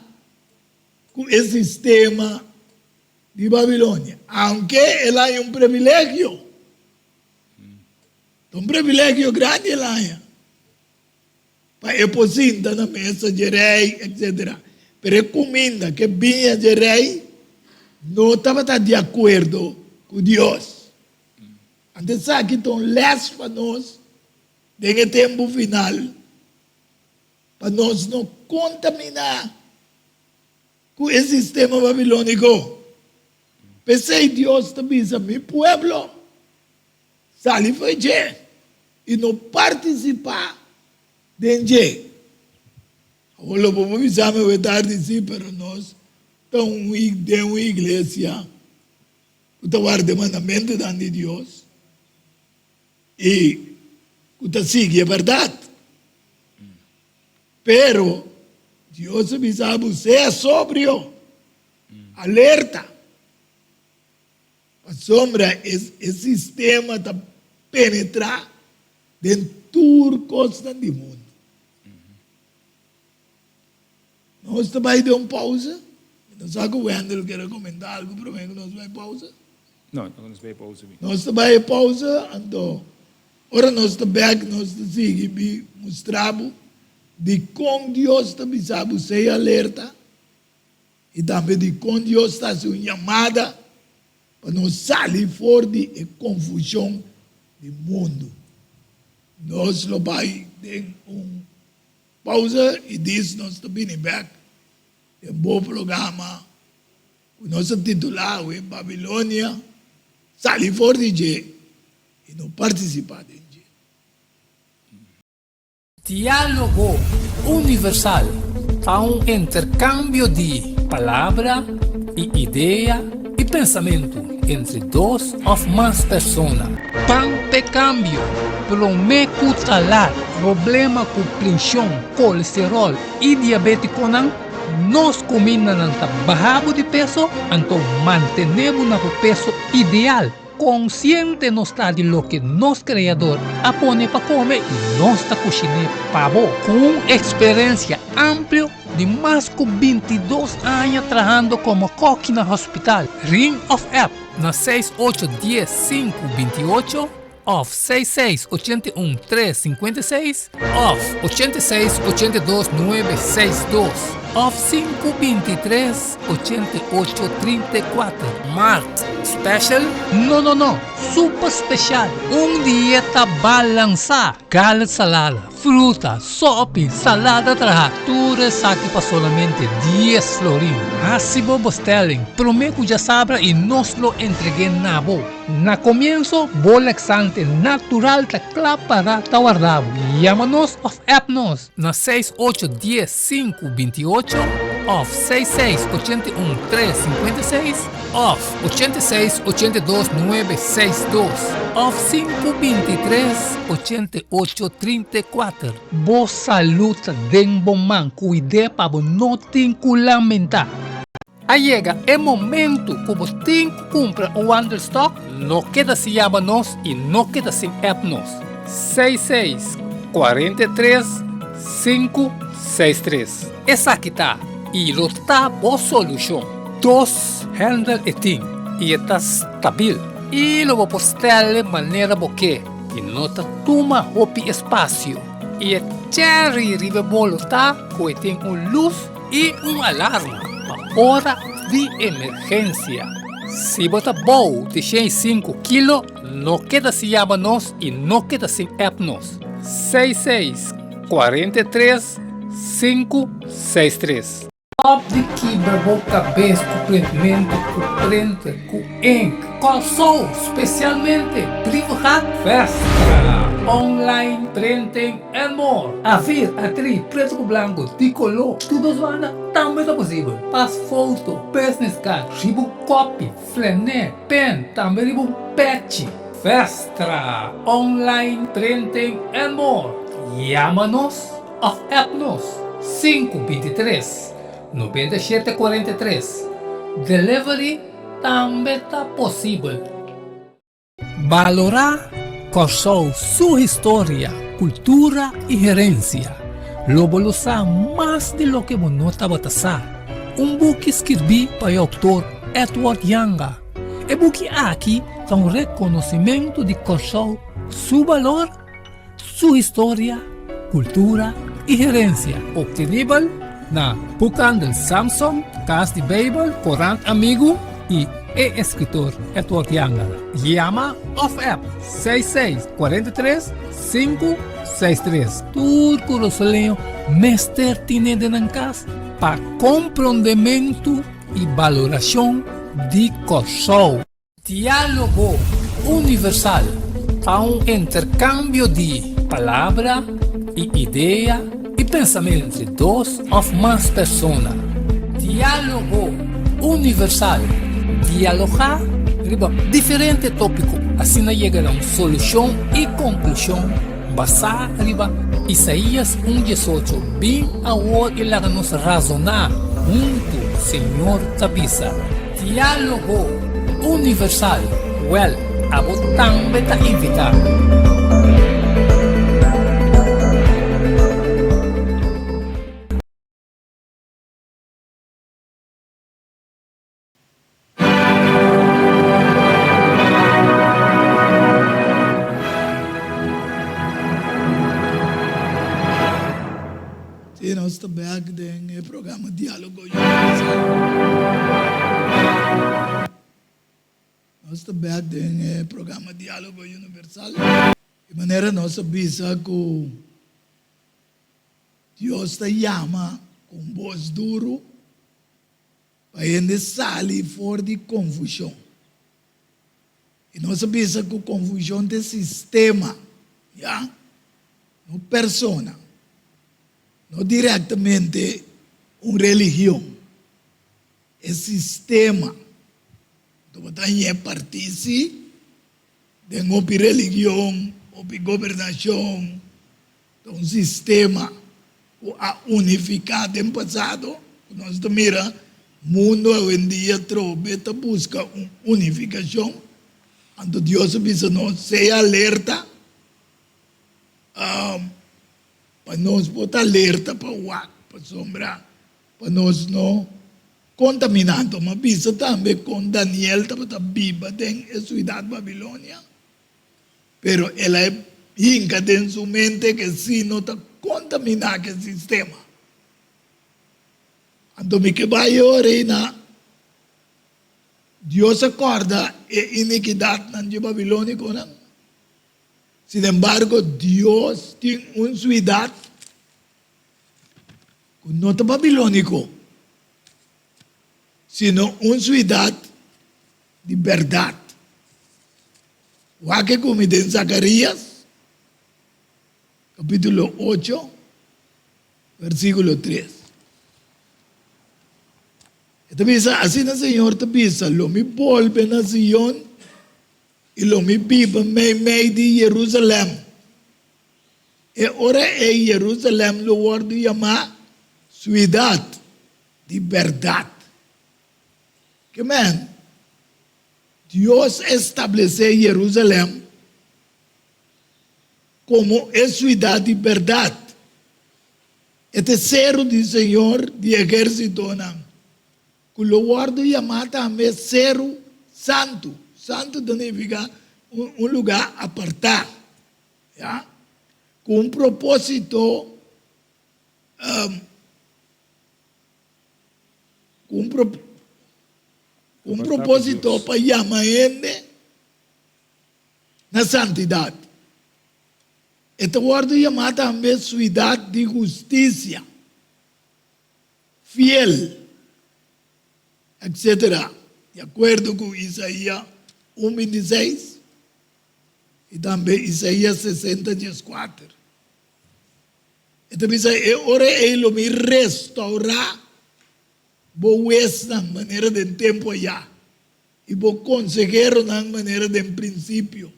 ku e sistema di Babilonia, aunke el a haña un privilegio. Ta un privilegio grandi el a haña pa e por sinta na mesa dje rei, etcetera. Pero e kuminda ku e biña dje rei no tabata di akuerdo ku Dios. Anto esaki ta un lès pa nos den e tempu final, pa nos no kontaminá ku e sistema babilóniko. P'esei Dios ta bisa, Mi pueblo, sali for dje i no partisipá den dje. Awor lo bo por bisa mi awe tardi, Sí, pero nos ta den un iglesia ku ta warda e mandamentunan di Dios i ku ta sigui e bèrdat. Pero Dios a bisa bo, Sea sobrio, alerta, pasobra e sistema ta penetrá den tur kosnan di mundu. Nos ta bai den un pausa. Mi no sa ku Wendel ke rekomendá algu promé ku nos bai pausa. No, nos bai pausa mi. Nos ta bai e pausa, anto ora nos ta bèk nos ta sigui bi mustra bo dikon Dios ta bisa bo sea alerta i tambe dikon Dios ta hasi un yamada pa nos sali for di e konfushon di mundu. Nos lo bai den un Pausa i dis nos ta bini bek den bo programa ku nos a titulá awe Babilonia, Sali for di dje i no partisipá den dje. Diálogo Universal ta un interkambio di palabra i idea i pensamentu entre dos òf mas persona. Pan p'e kambio, promé ku ta lat problema ku prenshon, kolesteròl i diabétikonan, nos kumindanan ta baha bo di peso, anto mantené bo na bo peso ideal. Konsiente nos ta di loke nos Kreador a pone pa kome i nos ta kushiné pa bo. Ku un eksperensia amplio di mas ku bintidos aña trahando komo kòki na hospital, ring òf app na seis ocho dies sinku bintiocho òf seis seis ochenta i un tres sinkuenta i seis òf ochenta i seis 82 nuebe seis dos òf sinku 23 88 34. Mart special? No no no, super special! Un dieta balansá, garlic salada, fruta, sopi, salada traha, tur esaki pa solamente dies florin. Hasi bo bestelling promé ku djasabra i nos lo entreg'é na bo. Na komienso, bo laxante natural ta kla para ta warda bo. Yama nos òf app nos na seis ocho dies sinku binti ocho òf seis seis 81 tres 56 òf 86 82 nuebe seis dos òf sinku 23 88 34. Bo salud ta den bo man, kuid'é pa bo no tin ku lamentá. A yega e momento ku bo tin ku kumpra un wandelstòk? No keda sin yama nos i no keda sin app nos. Seis seis 43 sinku seis tres. Esaki ta i lo ta bo solushon. Dos handle e tin i e ta stabil i lo bo por stèl'e manera bo ke i no ta tuma hopi espasio. I e cherry riba e bolo ta ku e tin un lus i un alarma pa ora di emergensia. Si bo ta bou di 105 kilo, no keda sin yama nos i no keda sin app nos. Seis seis 43 5 6 tres. Stòp di kibra bo kabes ku printmentu, ku printer, ku ink. Kòrsou, spesialmente Brievengat, Vestra, online printing and more. Afir, atri, pretu ku blanku, di koló, tur dos banda tambe ta posibel. Pas foto, business card, riba un kòpi, flené, pen, tambe riba un pèchi. Vestra, online printing and more. Yama nos òf app nos, sinku 23 97 43. Delivery tambe ta posibel. Balorá Kòrsou su historia, kultura i herensia. Lo bo lo sa mas di loke bo no tabata sa. Un buki skirbí pa e outor Edward Janga. E buki aki ta un rekonosimentu di Kòrsou su balor, su historia, kultura i herensia. Obtenibel na Boekhandel Samson, Kas di Beibel, Korant Amigu i e eskritor Edward Janga. Yama òf app 66 43 563. Tur kurasoleño mester tine den nan kas pa komprondementu i balorashon di Kòrsou. Diálogo Universal ta un interkambio di palabra i idea i pensamentu entre dos òf mas persona. Diálogo Universal, dialogá riba diferente tópiko, asina yega na un solushon i konklushon basá riba Isaías un diesocho, Bin awor i laga nos razoná huntu, Señor ta bisa. Diálogo Universal, Wèl, abo tambe ta invitá. Sí, nos ta bek den e programa Diálogo Universal. Nos ta bek den e programa Diálogo Universal. Di manera nos a bisa ku Dios ta yama ku un bos duru pa hende sali for di konfushon. I nos a bisa ku konfushon ta e sistema, ya, no persona, no direktamente un religion, e sistema. Anto bo ta hañ'é partí sí den hopi religion, hopi gobernashon, ta un sistema ku a unifiká den pasado, ku nos ta mira mundu awendia trobe ta buska un unifikashon, anto Dios a bisa nos sea alerta pa nos por ta alerta pa wak pasobra pa nos no kontaminá. Anto mi a bisa tambe kon Daniel tabata biba den e siudat Babilonia. Pero el a hinka den su mente ke si no ta kontaminá ke sistema. Anto mi ke bai e ora ei na Dios a kòrda e inikidatnan dje babilónikonan. Sinembargo, Dios tin un suidat ku no ta babilóniko, sino un suidat di bèrdat. Wak e ku mi den Zakarías, kapítulo ocho, versíkulo tres. E ta bisa, Asina Señor ta bisa, Lo mi bolbe na Sion i lo mi biba meimei di Jerusalèm. E ora ei Jerusalèm lo wòrdu yamá Suidat di Bèrdat. Ke men? Dios establesé Jerusalèm komo e suidat di bèrdat. E ta e seru di Señor di ehérsitonan, ku lo wòrdu yamá tambe Seru Santu. Santu ta nifiká un lugá apartá, ya, ku un propósito. Ku un ku un propósito pa yama hende na santidat. E ta wòrdu yamá tambe suidat di hustisia. fiel, etc. Di akuerdo ku Isaia un 26 i tambe Isaia 60 14. E ta bisa, E ora ei lo mi restourá bo huesnan manera den tempu ayá, i bo konseheronan manera den prinsipio.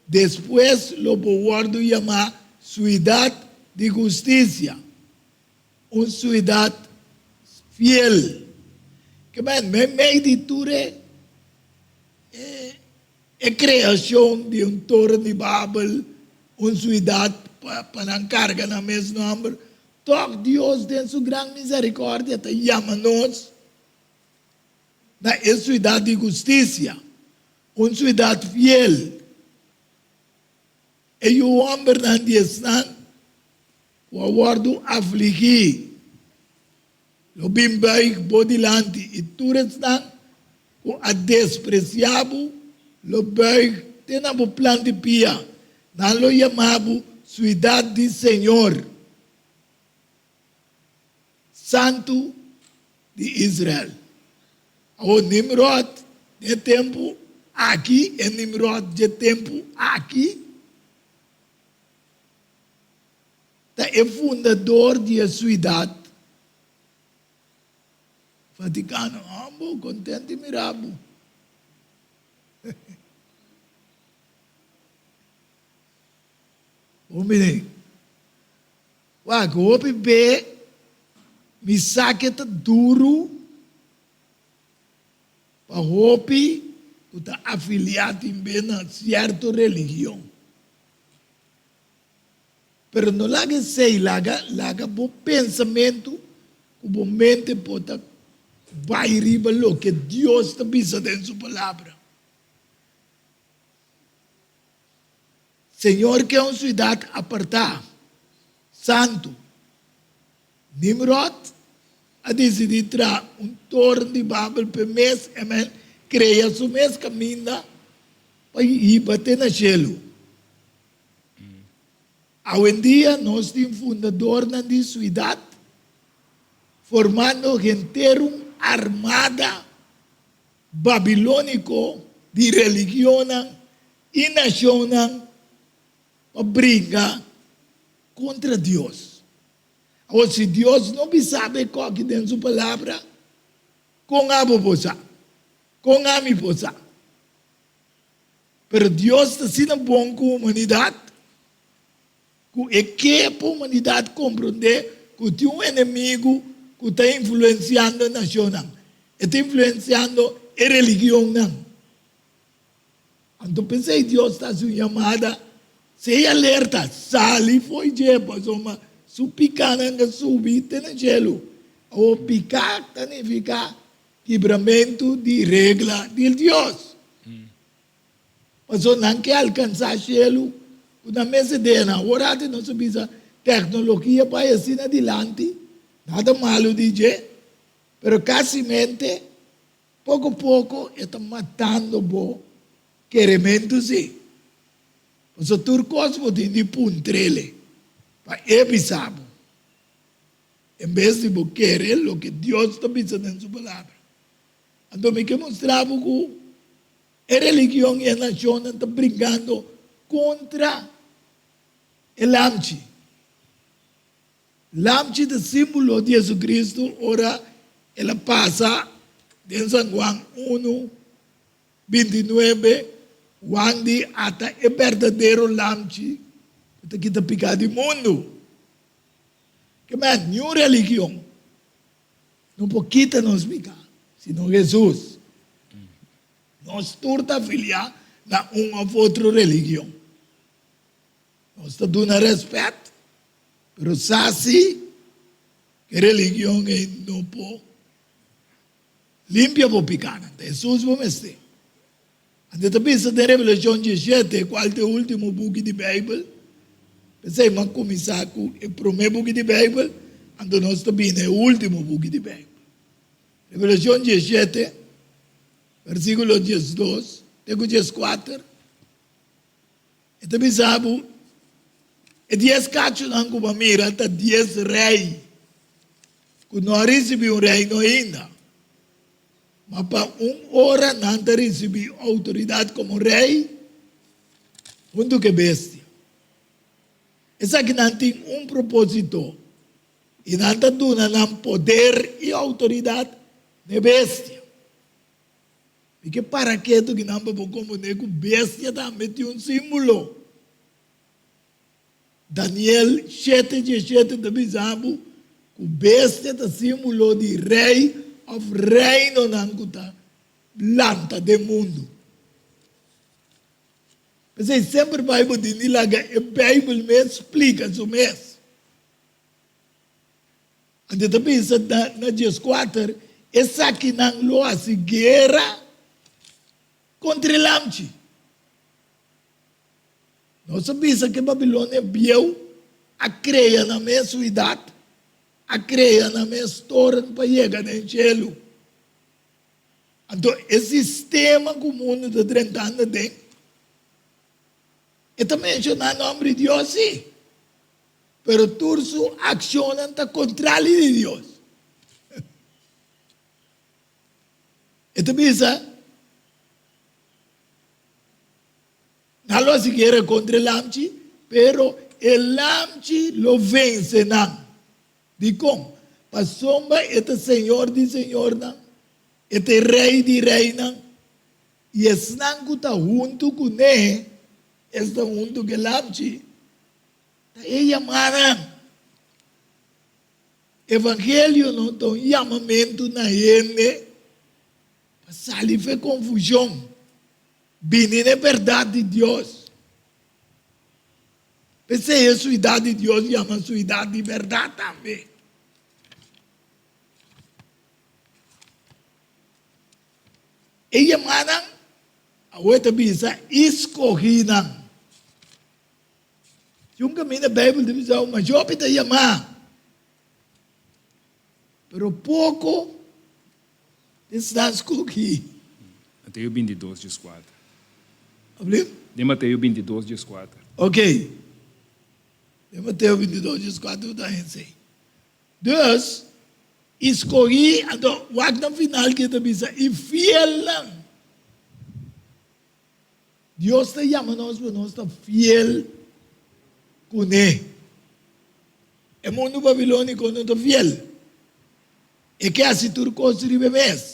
Despues lo bo wòrdu yamá Suidat di Hustisia, un suidat fiel. Kimen, meimei di tur e E kreashon di un toren di Babel, un suidat pa nan karga nan mes nòmber, tòg Dios den su gran miserikòrdia ta yama nos na e suidat di hustisia, un suidat fiel. E yu hòmbernan di esnan ku a wòrdu afligí Lo bin buig bo dilanti, i tur esnan ku a despresiá bo lo buig te na bo plan di pia. Nan lo yama bo Suidat di Señor, Santu di Israel. Awor Nimròd den e tempu aki, e Nimròd dje tempu aki, Ta e fundador di e suidat Vaticano. Hombo, content di mira bo. Bon bini. Wak, hopi be mi sa ke ta duru pa hopi ku ta afilia tin be na cierto religion. Pero no laga esei, laga laga bo pensamentu ku bo mente por ta bai riba loke Dios ta bisa den su Palabra. Señor ke un siudat apartá, santu. Nimrod a disidí traha un toren di Babel p'e mes, amen, krea su mes kaminda pa hiba te na shelu. Awendia nos tin fundadornan di suidat formando henter un armada babilóniko di religionnan i nashonnan pa bringa kontra Dios. Awor, si Dios no bisa bo e koki den su Palabra, kon abo por sa? Kon ami por sa? Pero Dios ta asina bon ku humanidat ku e ke pa humanidat komprondé ku tin un enemigu ku ta influensiando e nashonnan. E ta influensiando e religionnan. Anto p'esei Dios ta hasi un yamada, Sea alerta, sali fo'i dje, pasobra su pikánan ta subi te na shelu. Awor piká ta nifiká Kibramentu di regla di Dios. Pasobra nan ke alkansá shelu ku nan mes ideanan. Awor ati nos a bisa teknologia bai asina dilanti, nada malu di dje, pero kasimente poko poko e ta matando bo kerementu si. Pasobra tur kos bo tin di puntr'ele pa e bisa bo. En bes di bo kere loke Dios ta bisa den su Palabra. Anto mi ke mustra bo ku e religion i e nashonnan ta bringando kontra e Lamchi. Lamchi ta símbolo di Jesucristo ora el a pasa den San Juan unu, 29, Juan di ata e berdadero Lamchi ku ta kita piká di mundu. Ke men, niun religion no por kita nos piká, sino Hesus. Nos tur ta afiliá na un òf otro religion. Nos ta duna rèspèt, pero sa si ku e religion ei no por limpia bo pikánan. Ta Hesus bo mester. Anto ta bisa den Revelashon 17, kual ta e último buki di Beibel. P'esei mi a kuminsá ku e promé buki di Beibel, anto nos ta bini na e último buki di Beibel. Revelashon 17, versíkulo 12 te ku 14, e ta bisa bo, E dies kachunan ku bo a mira ta dies rei. ku no a risibí un reino ainda. Ma pa un ora nan ta risibí outoridat komo rei huntu ku e bestia. Esakinan tin un propósito, i nan ta duna nan poder i outoridat n'e bestia. Mi ke para ketu ki nan pa bo komprondé ku bestia tambe tin un símbolo. Daniel shete diesshete ta bisa bo ku bestia ta símbolo di rei òf reinonan ku ta lanta den mundu. P'esei semper bai bo tin di laga e Beibel mes splika su mes. Anto ta bisa na dieskuater, Esakinan lo hasi guera kontra e lamchi. Nos a bisa ku e Babilonia bieu a krea nan mes suidat, a krea nan mes toren pa yega den shelu. Anto e sistema ku mundu ta drentando aden, e ta menshoná nòmber di Dios sí, pero tur su akshonnan ta kontrali di Dios. E ta bisa. Nan lo hasi guera kontra e lamchi, pero e lamchi lo vense nan. Dikon? Pasobra e ta Señor di señornan, e ta e Rei di reinan, i esnan ku ta huntu kuné, esta huntu ku e lamchi, ta e yamanan. Evangelio no ta un yamamentu na hende pa sali for e konfushon. Bini n'e bèrdat di Dios. P'esei e suidat di Dios yama suidat di bèrdat tambe. E yamanan, awor e ta bisa, i skohínan. Si un kaminda Beibel ta bisa, masha hopi ta yamá, pero poko Esnan skohí. Mateo bintidos dieskuater. Abli? Den Mateo bintidos dieskuater. Ok. Den Mateo bintidos dieskuater bo ta haña esei. Dus, i skohí, anto wak na final ke ta bisa, i fielnan. Dios ta yama nos pa nos ta fiel kuné. E mundu babilóniko no ta fiel. E ke hasi tur kos riba e mes.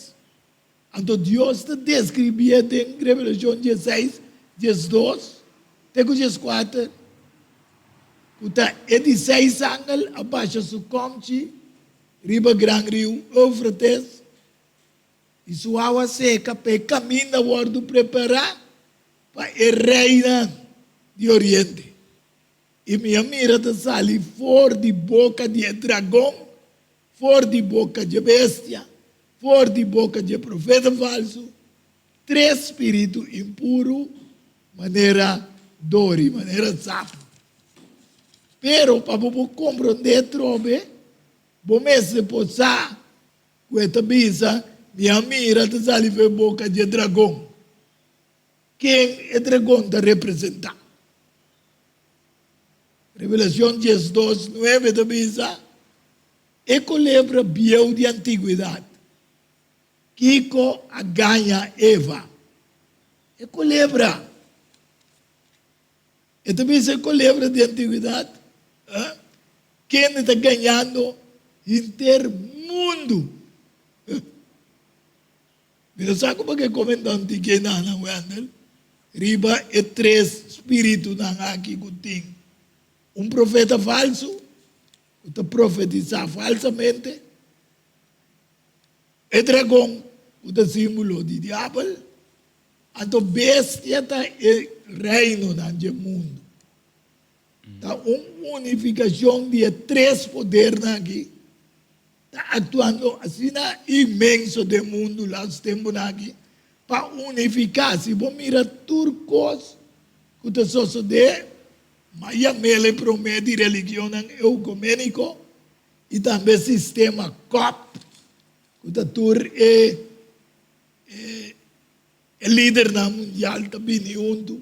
Anto Dios ta deskribié den Revelashon dieseis, diesdos te ku dieskuater, ku ta e di seis angel a basha su kòmchi riba gran riu Eufrates, i su awa seka pa e kaminda wòrdu prepará pa e reinan di oriente. I mi a mira ta sali for di boka di e dragon, for di boka dje bestia, for di boka dje profeta falsu, tres spiritu impuru manera dori, manera sapu. Pero pa bo por komprondé atrobe, bo mester por sa ku e ta bisa, Mi a mira ta sali for e boka dje dragon. Ken e dragon ta representá? Revelacion diesdos, nuebe ta bisa, E colebra bieu di antiguedad. Kico a gaña Eva? E colebra. E ta bisa e colebra di antiguedad, eh? Kende ta gañando henter mundu. Mi no sa kuma ke komendante ke nana Wendel riba e tres spiritunan aki ku tin un profeta falsu ku ta profetisá falsamente, e dragon ku ta símbolo di diabel, anto bestia ta e reinonan dje mundu. Ta un unifikashon di e tres podernan aki. Ta aktuando asina inmenso den mundu las tempunan aki pa unifiká. Si bo mira tur kos ku ta sosodé, m'a yam'el e promé di religionnan eukuméniko i tambe sistema kòp ku ta tur e e lidernan mundial ta bini huntu.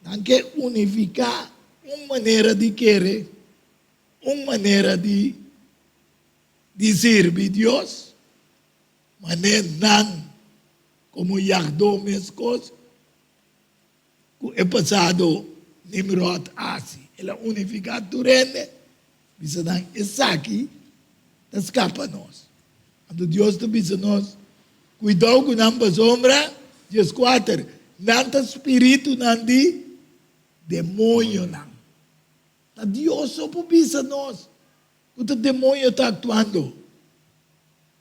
Nan ke unifiká un manera di kere. Un manera di. di sirbi Dios, manera nan komo yagdó meskos ku e pasado Nimròd a hasi. El a unifiká tur hende, bisa nan, Esaki ta skapa nos. Anto Dios ta bisa nos, Kuidou ku nan pasobra, 14, nan ta spiritunan di demoñonan. Ta Dios so por bisa nos ku ta demoño ta aktuando.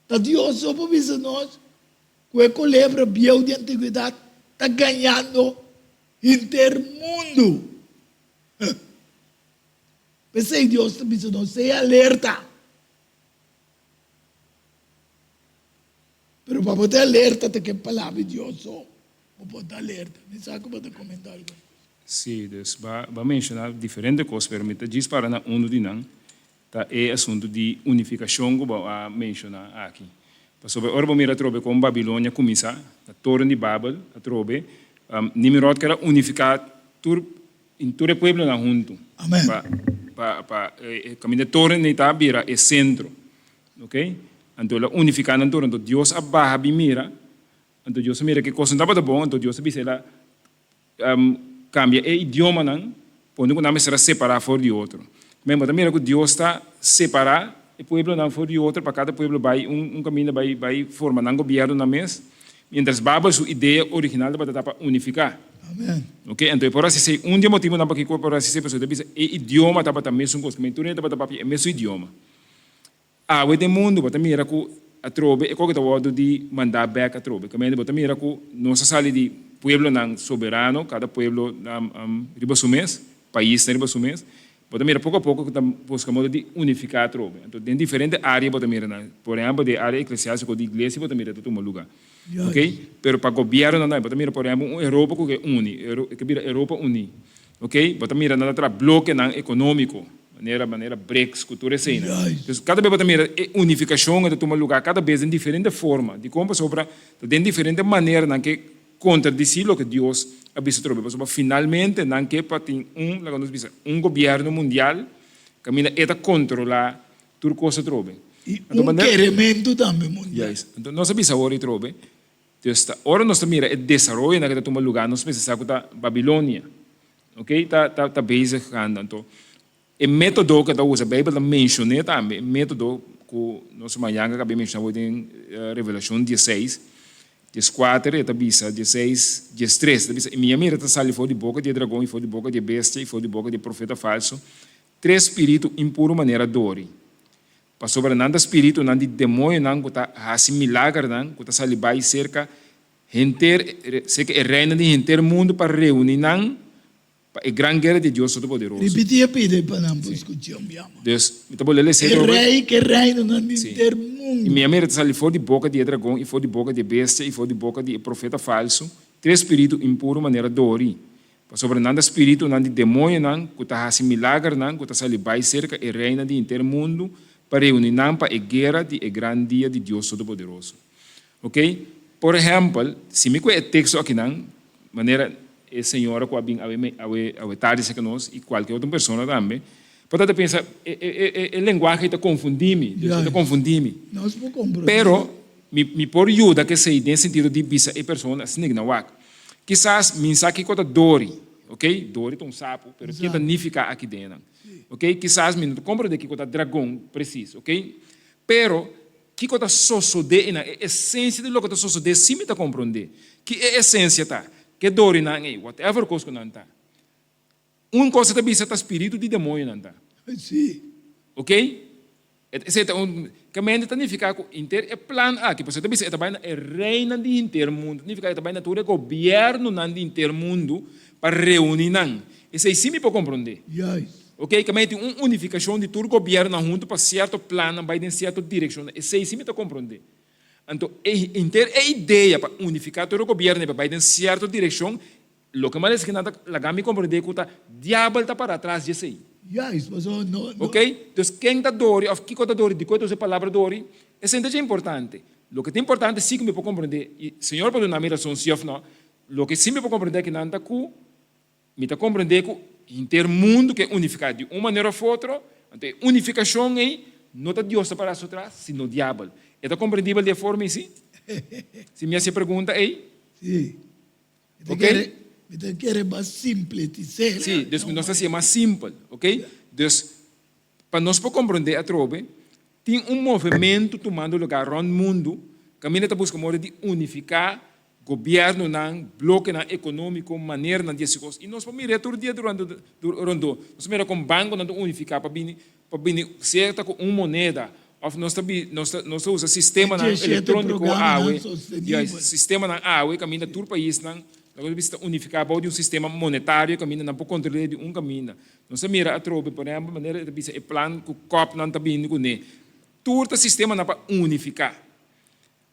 Ta Dios so por bisa nos ku e kolebra bieu di antigwedat ta gañando henter mundu. P'esei Dios ta bisa nos, Sea alerta. Pero pa bo ta alerta ta ke palabra di Dios so bo por ta alerta. Mi sa ku bo ta komenta algun kos. Sí, dus bo a menshoná diferente kos, pero mi ta djis para na unu di nan, ta e asuntu di unifikashon ku bo a menshoná aki. Pasobra ora bo mira atrobe kon Babilonia kuminsá, na Toren di Babel, atrobe, Nimrod ker a unifiká tur tur e pueblonan huntu pa pa pa kaminda e toren ei ta bira e sentro. Ok, anto el a unifiká nan tur, anto Dios a baha bin mira, anto Dios a mira ku e kos no tabata bon, anto Dios a bisa el a kambia e idiomanan pone ku nan mester a separá for di otro. Men bo ta mira ku Dios ta separá e pueblonan for di otro pa kada pueblo bai un kaminda bai bai forma nan gobièrnu nan mes, miéntras Babel su idea original tabata ta pa unifiká. Amen. Ok, anto e por hasi esei. Un di e motibunan pakiko e por hasi esei pasobra e ta bisa e idioma tabata mesun kos, men tur hende tabata papia e mesun idioma. Awe den mundu bo ta mira ku atrobe e koke ta wòrdu di mandá bèk atrobe. Kaminda bo ta mira ku nos a sali di pueblonan soberano, kada pueblo riba su mes, paisnan riba su mes. Bo ta mira poko a poko ku ta buska modo di unifiká atrobe. Anto den diferente área bo ta mira nan. Por ehèmpel den área eklesiástiko di iglesia bo ta mira ta tuma lugá. Oke? Pero pa gobièrnunan tambe bo ta mira por ehèmpel un Europa ku ke uni, ke bira Europa Uní. Ok, bo ta mira nan ta traha blokenan ekonómiko, manera manera BRICS ku tur eseinan. Entonces kada bes bo ta mira e unifikashon ta tuma lugá kada bes den diferente forma. Dikon? Pasobra ta den diferente maneranan ke kontradisí loke Dios a bisa atrobe. Pasobra finalmente nan ke pa tin un, laga nos bisa, un gobièrnu mundial kaminda e ta kontrolá tur kos atrobe. I un kerementu tambe mundial. Juist. Entonces nos a bisa awor atrobe. Dus ta ora nos ta mira e desaroyonan ku ta tuma lugá nos mester sa ku ta Babilonia, ok, ta ta ta bezig gando. Anto e método ku e ta usa, Beibel ta menshon'é tambe, e método ku nos ruman Yanga a kab'é menshoná den Revelashon dieseis, dieskuater e ta bisa, dieseis, diestres, e ta bisa, I mi a mira ta sali for di boka di e dragon i for di boka di e bestia i for di boka di e profeta falsu tres spiritu impuru manera dori. Pasobra nan ta spiritunan di demoñonan ku ta hasi milagernan ku ta sali bai serka henter serka e reinan di henter mundu pa reuní nan pa e gran guera di Dios Todopoderoso. Ripití e pida pa nan por skuch'é un biaha. Dus, mi ta bolbe lesa E rei ku e reinonan di henter mundu. I mi a mira ta sali for di boka di e dragon i for di boka di e bestia i for di boka di e profeta falsu tres spiritu impuru manera dori. Pasobra nan ta spiritunan di demoñonan ku ta hasi milagernan ku ta sali bai serka e reinan di henter mundu pa reuní nan pa e guera di e gran dia di Dios Todopoderoso. Oke, por ehèmpel, si mi kue e teksto akinan, manera e señora ku a bin awe awe awe tardi serka nos i kualke otro persona tambe, por ta ta pensa, e e e e lenguahe ta konfundí mi, e ta konfundí mi. Nos por komprondé. Pero mi mi por yuda k'esei den sentido di bisa e persona asina ku nan wak. Kisas mi sa kiko ta dori, ok, dori ta un sapu, pero ke ta nifiká aki den nan? Ok, kisas mi no ta komprendé kiko ta dragon presis, ok, pero kiko ta sosodé einan, e esensia di loke ta sosodé sí mi ta komprendé. Ki e esensia ta? Ke dorinan ei, whatever kos ku nan ta. Un kos e ta bisa ta spiritu di demoñonan ta. Sí. Ok? Esei ta un kamente ta nifiká ku henter e plan aki, pasobra e ta bisa e ta bai na e reinan di henter mundu, ta nifiká e ta bai na tur e gobièrnunan di henter mundu pa reuní nan. Esei sí mi por komprondé. Juist. Ok? Kamente tin un unifikashon di tur gobièrnunan huntu pa sierto plannan bai den sierto direkshonnan. Esei sí mi ta komprondé. Anto e henter e idea pa unifiká tur e gobièrnunan pa bai den sierto direkshon, Loke m'a lesa kinan ta laga mi komprendé ku ta diabel ta pará tras di esei. Juist, pasobra no, no. Ok? Dus ken ta dori òf kiko ta dori, dikon e ta usa e palabra dori, esei no ta dje importante. Loke ta importante sí ku mi por komprendé, i Señor por duna mi rason sí òf no, loke sí mi por komprendé kinan ta ku mi ta komprendé ku henter mundu ke unifiká di un manera òf otro, anto e unifikashon ei. no ta Dios ta pará su tras, sino diabel. E ta komprendibel di e forma ei, sí? Si mi hasi e pregunta ei? Sí. Mi ta Ok? kere, mi ta kere mas simpletis'é. Sí, dus nos ta hasié mas simpel, ok? Dus, pa nos por komprendé atrobe, tin un movementu tumando lugá rònt mundu kaminda ta buska moda di unifiká gobièrnunan, blokenan ekonómiko, maneranan di hasi kos. I nos por mir'é tur dia durante rondó. Nos por mira kon bankonan ta unifiká pa bini pa bini sea ta ku un moneda òf nos ta bi nos ta nos ta usa sistemanan elektróniko awe, juist, sistemanan awe kaminda tur paisnan lo ke ta unifiká bou di un sistema monetario kaminda nan por kontrol'é di un kaminda. Nos a mira atrobe, por ehèmpel, manera e ta bisa e plan ku kòpnan ta bini kuné. Tur ta sistemanan pa unifiká.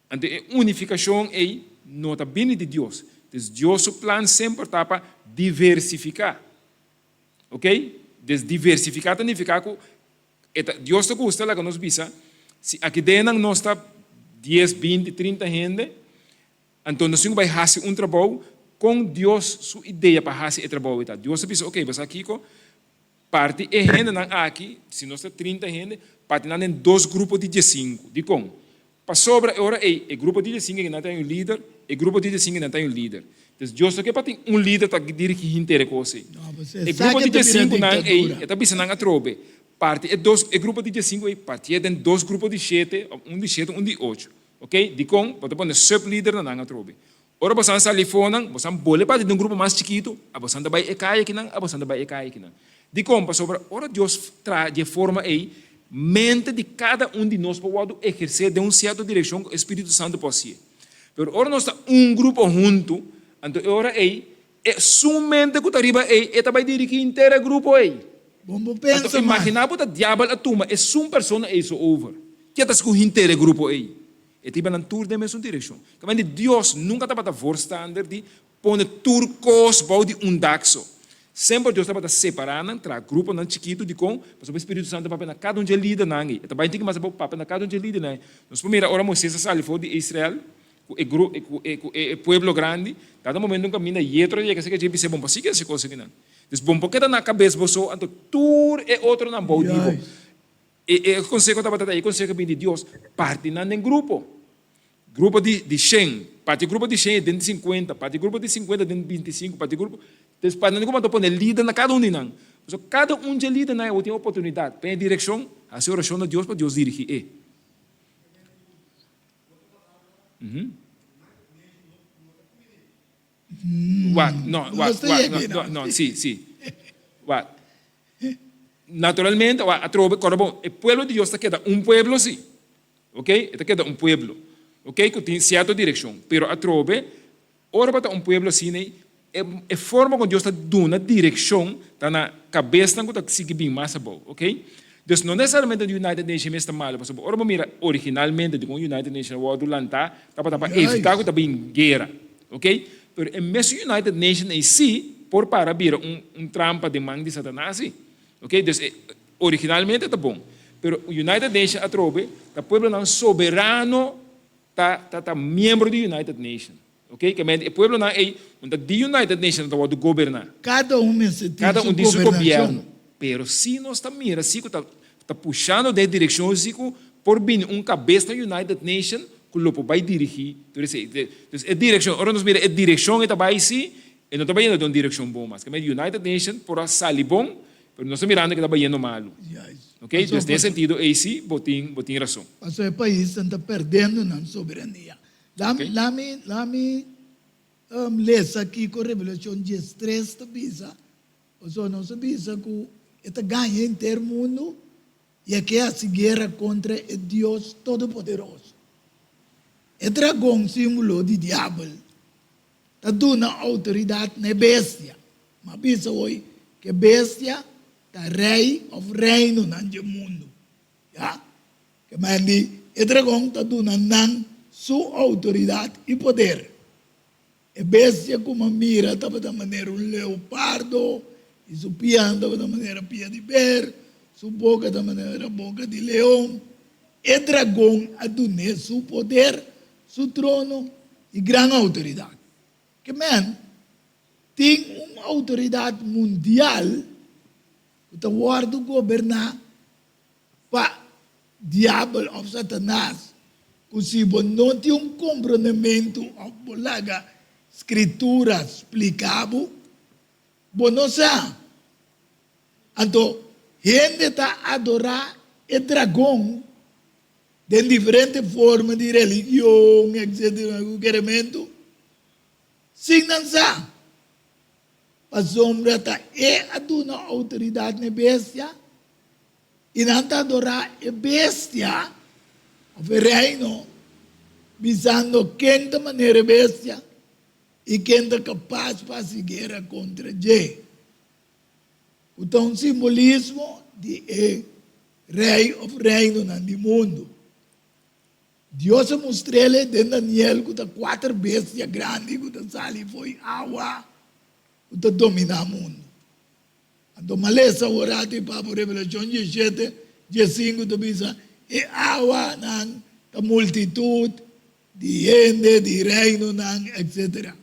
Anto e unifikashon ei no ta bini di Dios. Des Dios su plan semper ta pa diversifiká. Ok? Des diversifiká ta nifiká ku e ta, Dios ta gusta laga nos bisa, si aki den nan nos ta dies, binti, trinta hende, anto nos tin ku bai hasi un trabou kon Dios su idea pa hasi e trabou ei ta. Dios ta bisa, ok, bo sa kiko? Parti e hendenan aki, si nos ta 30 hende, parti nan den dos grupo di diesinku. Dikon? Pasobra e ora ei, e grupo di diesinku nan ta un lider, e grupo di diesinku nan ta un lider. Entonces, Dios no ke pa tin un lider ta dirigí henter e kos ei. E grupo di diesinku nan ei, e ta bisa nan atrobe, parti e dos, e grupo di diesinku ei, partié den dos grupo di shete, òf un di shete, un di ocho. Oke? Dikon? Bo ta pone sublider na nan atrobe. Ora bosan sali fonan, bosan bole parti di un grupo mas chikitu, a bosan ta bai e kaya akinan, a bosan ta bai e kaya akinan. Dikon? Pasobra ora Dios traha di e forma ei, mente di kada un di nos por wòrdu ehersé den un sierto direkshon ku e Spiritu Santu por hasié. Pero ora nos ta un grupo huntu, anto e ora ei, e su mente ku ta riba ei, e ta bai dirigí henter e grupo ei. Bon bo pensa Anto mas. imaginá bo ta diabel a tuma esun persona ei so over. Ke ta hasi ku henter e grupo ei? E ta hiba nan tur den mesun direkshon. Kaminda di Dios nunka tabata voorstander di pone tur kos bou di un dak so. Semper Dios tabata separá nan, traha gruponan chikitu. Dikon? Pasobra e Spiritu Santu ta papia na kada un dje lidernan ei. E ta bai tin ki mas abou papia na kada un dje lidernan ei. Nos por mira ora Moisés a sali for di Israel ku e gru ku e ku e pueblo grandi, tabata momento un kaminda Yetro a yega serka dje i bis'é, Bon por sigui hasi kos akinan. Dus bon por keda na kabes bo so, anto tur e otronan bou di bo. E e konseho tabata ta e konseho bin di Dios, parti nan den grupo. Grupo di di shen, parti grupo di shen den di sinkuenta, parti grupo di sinkuenta den bintisinku, parti grupo, des parti nan den grupo anto pone lider na kada un di nan. Pasobra kada un dje lidernan e tin oportunidat pa e direkshon, hasi orashon na Dios pa Dios dirigi e. Wak, no, wak, wak, no, no, no, si, si. Wak. Naturalmente, wak, atrobe, kòrda bon, e pueblo di Dios ta keda un pueblo si. Ok? E ta keda un pueblo. Ok? Ku tin sierto direkshon. Pero atrobe, ora bo ta un pueblo asina ei, e, e forma kon Dios ta duna direkshon ta na kabesnan ku ta sigui bin mas abou. Ok? Dus no nesesariamente United Nation mes ta malo, pasobra ora bo mira originalmente dikon United Nation a wòrdu lantá, tabata pa evitá ku ta bin guera. Ok, pero e mesun United Nation ei sí por para bira un un trampa den man di Satanas sí. Ok, dus e originalmente ta bon, pero United Nation atrobe ta pueblonan soberano ta ta ta miembro di United Nation. Ok, ke mente e pueblonan ei no ta di United Nation ta wòrdu goberná. Kada un mester tin Kada su un tin su gobernashon. gobièrnu. Pero si nos ta mira si ku ta ta pushando den e direkshon si ku por bini un kabes na United Nation ku lo por bai dirigí tur esei. Dus e direkshon, ora nos mira e direkshon e ta bai si, e no ta bayendo den un direkshon bon mas. Kemey United Nation por a sali bon, pero nos ta mirando ku e ta bayendo malu. Ok, dus den e sentido ei si bo tin bo tin rason. Pasobra e paisnan ta perdiendo nan soberania. Lami lami lami lesa kiko Revelashon diestres ta bisa, pasobra nos a bisa ku e ta gaña henter mundu I e ke hasi guera kontra e Dios Todopoderoso. E dragon, símbolo di Diabel, ta duna outoridat na e bestia. Mi a bisa hoy ku e bestia ta rei òf reinonan dje mundu. Ya. Ke men di e dragon ta duna nan su outoridat i poder. E bestia ku mi a mira tabata manera un leopardo, i su pianan tabata manera pia di ber, su boka ta manera boka di leon. E dragon a dun'é su poder, su trono i gran outoridat. Ke men tin un outoridat mundial ku ta wòrdu goberná pa. Diabel òf Satanas ku si bo no tin un komprondementu òf bo laga Skritura splika bo, bo no sa. Anto hende ta adorá e dragon den diferente forma di religion, etcetera, ku kerementu, sin nan sa. Pasobra ta e a duna outoridat na e bestia, i nan ta adorá e bestia, òf e reino, bisando, Ken ta manera e bestia, i ken ta kapas pa hasi guera kontra dje? Ku ta un simbolismo di e rei òf reinonan di mundu. Dios a mustr'el den Daniel ku ta kuater bestia grandi ku ta sali fo'i awa ku ta dominá mundu. Anto malesa awor ati pa bo Revelashon diesshete, diesinku ta bisa e awanan ta multitut di hende, di reinonan, etsetera.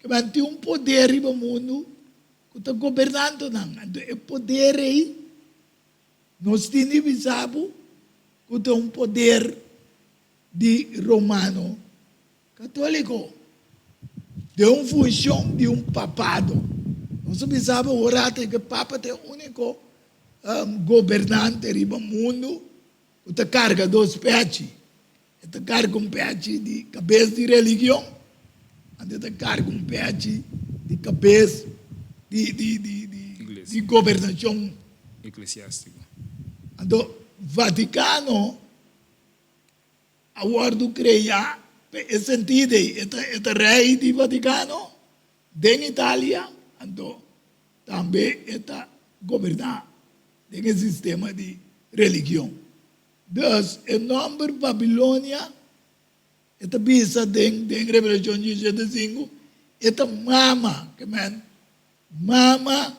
Kiba tin un poder riba mundu ku ta gobernando nan. Anto e poder ei Nos tin di bisa bo ku ta un poder di Romano Katóliko den un funshon di un papado. Nos a bisa bo ora ata ku e papa ta e úniko gobernante riba mundu ku ta karga dos pechi. E ta karga un pechi di kabes di religion, anto e ta karga un pechi di kabes di di di di di gobernashon. Eklesiástiko. Anto Vatikano a wòrdu kreá pa e sentido ei. E ta e ta rei di Vatikano den Italia, anto tambe e ta goberná den e sistema di religion. Dus, e nòmber Babilonia, e ta bisa den den Revelashon diesshete sinku, e ta mama, ke men, mama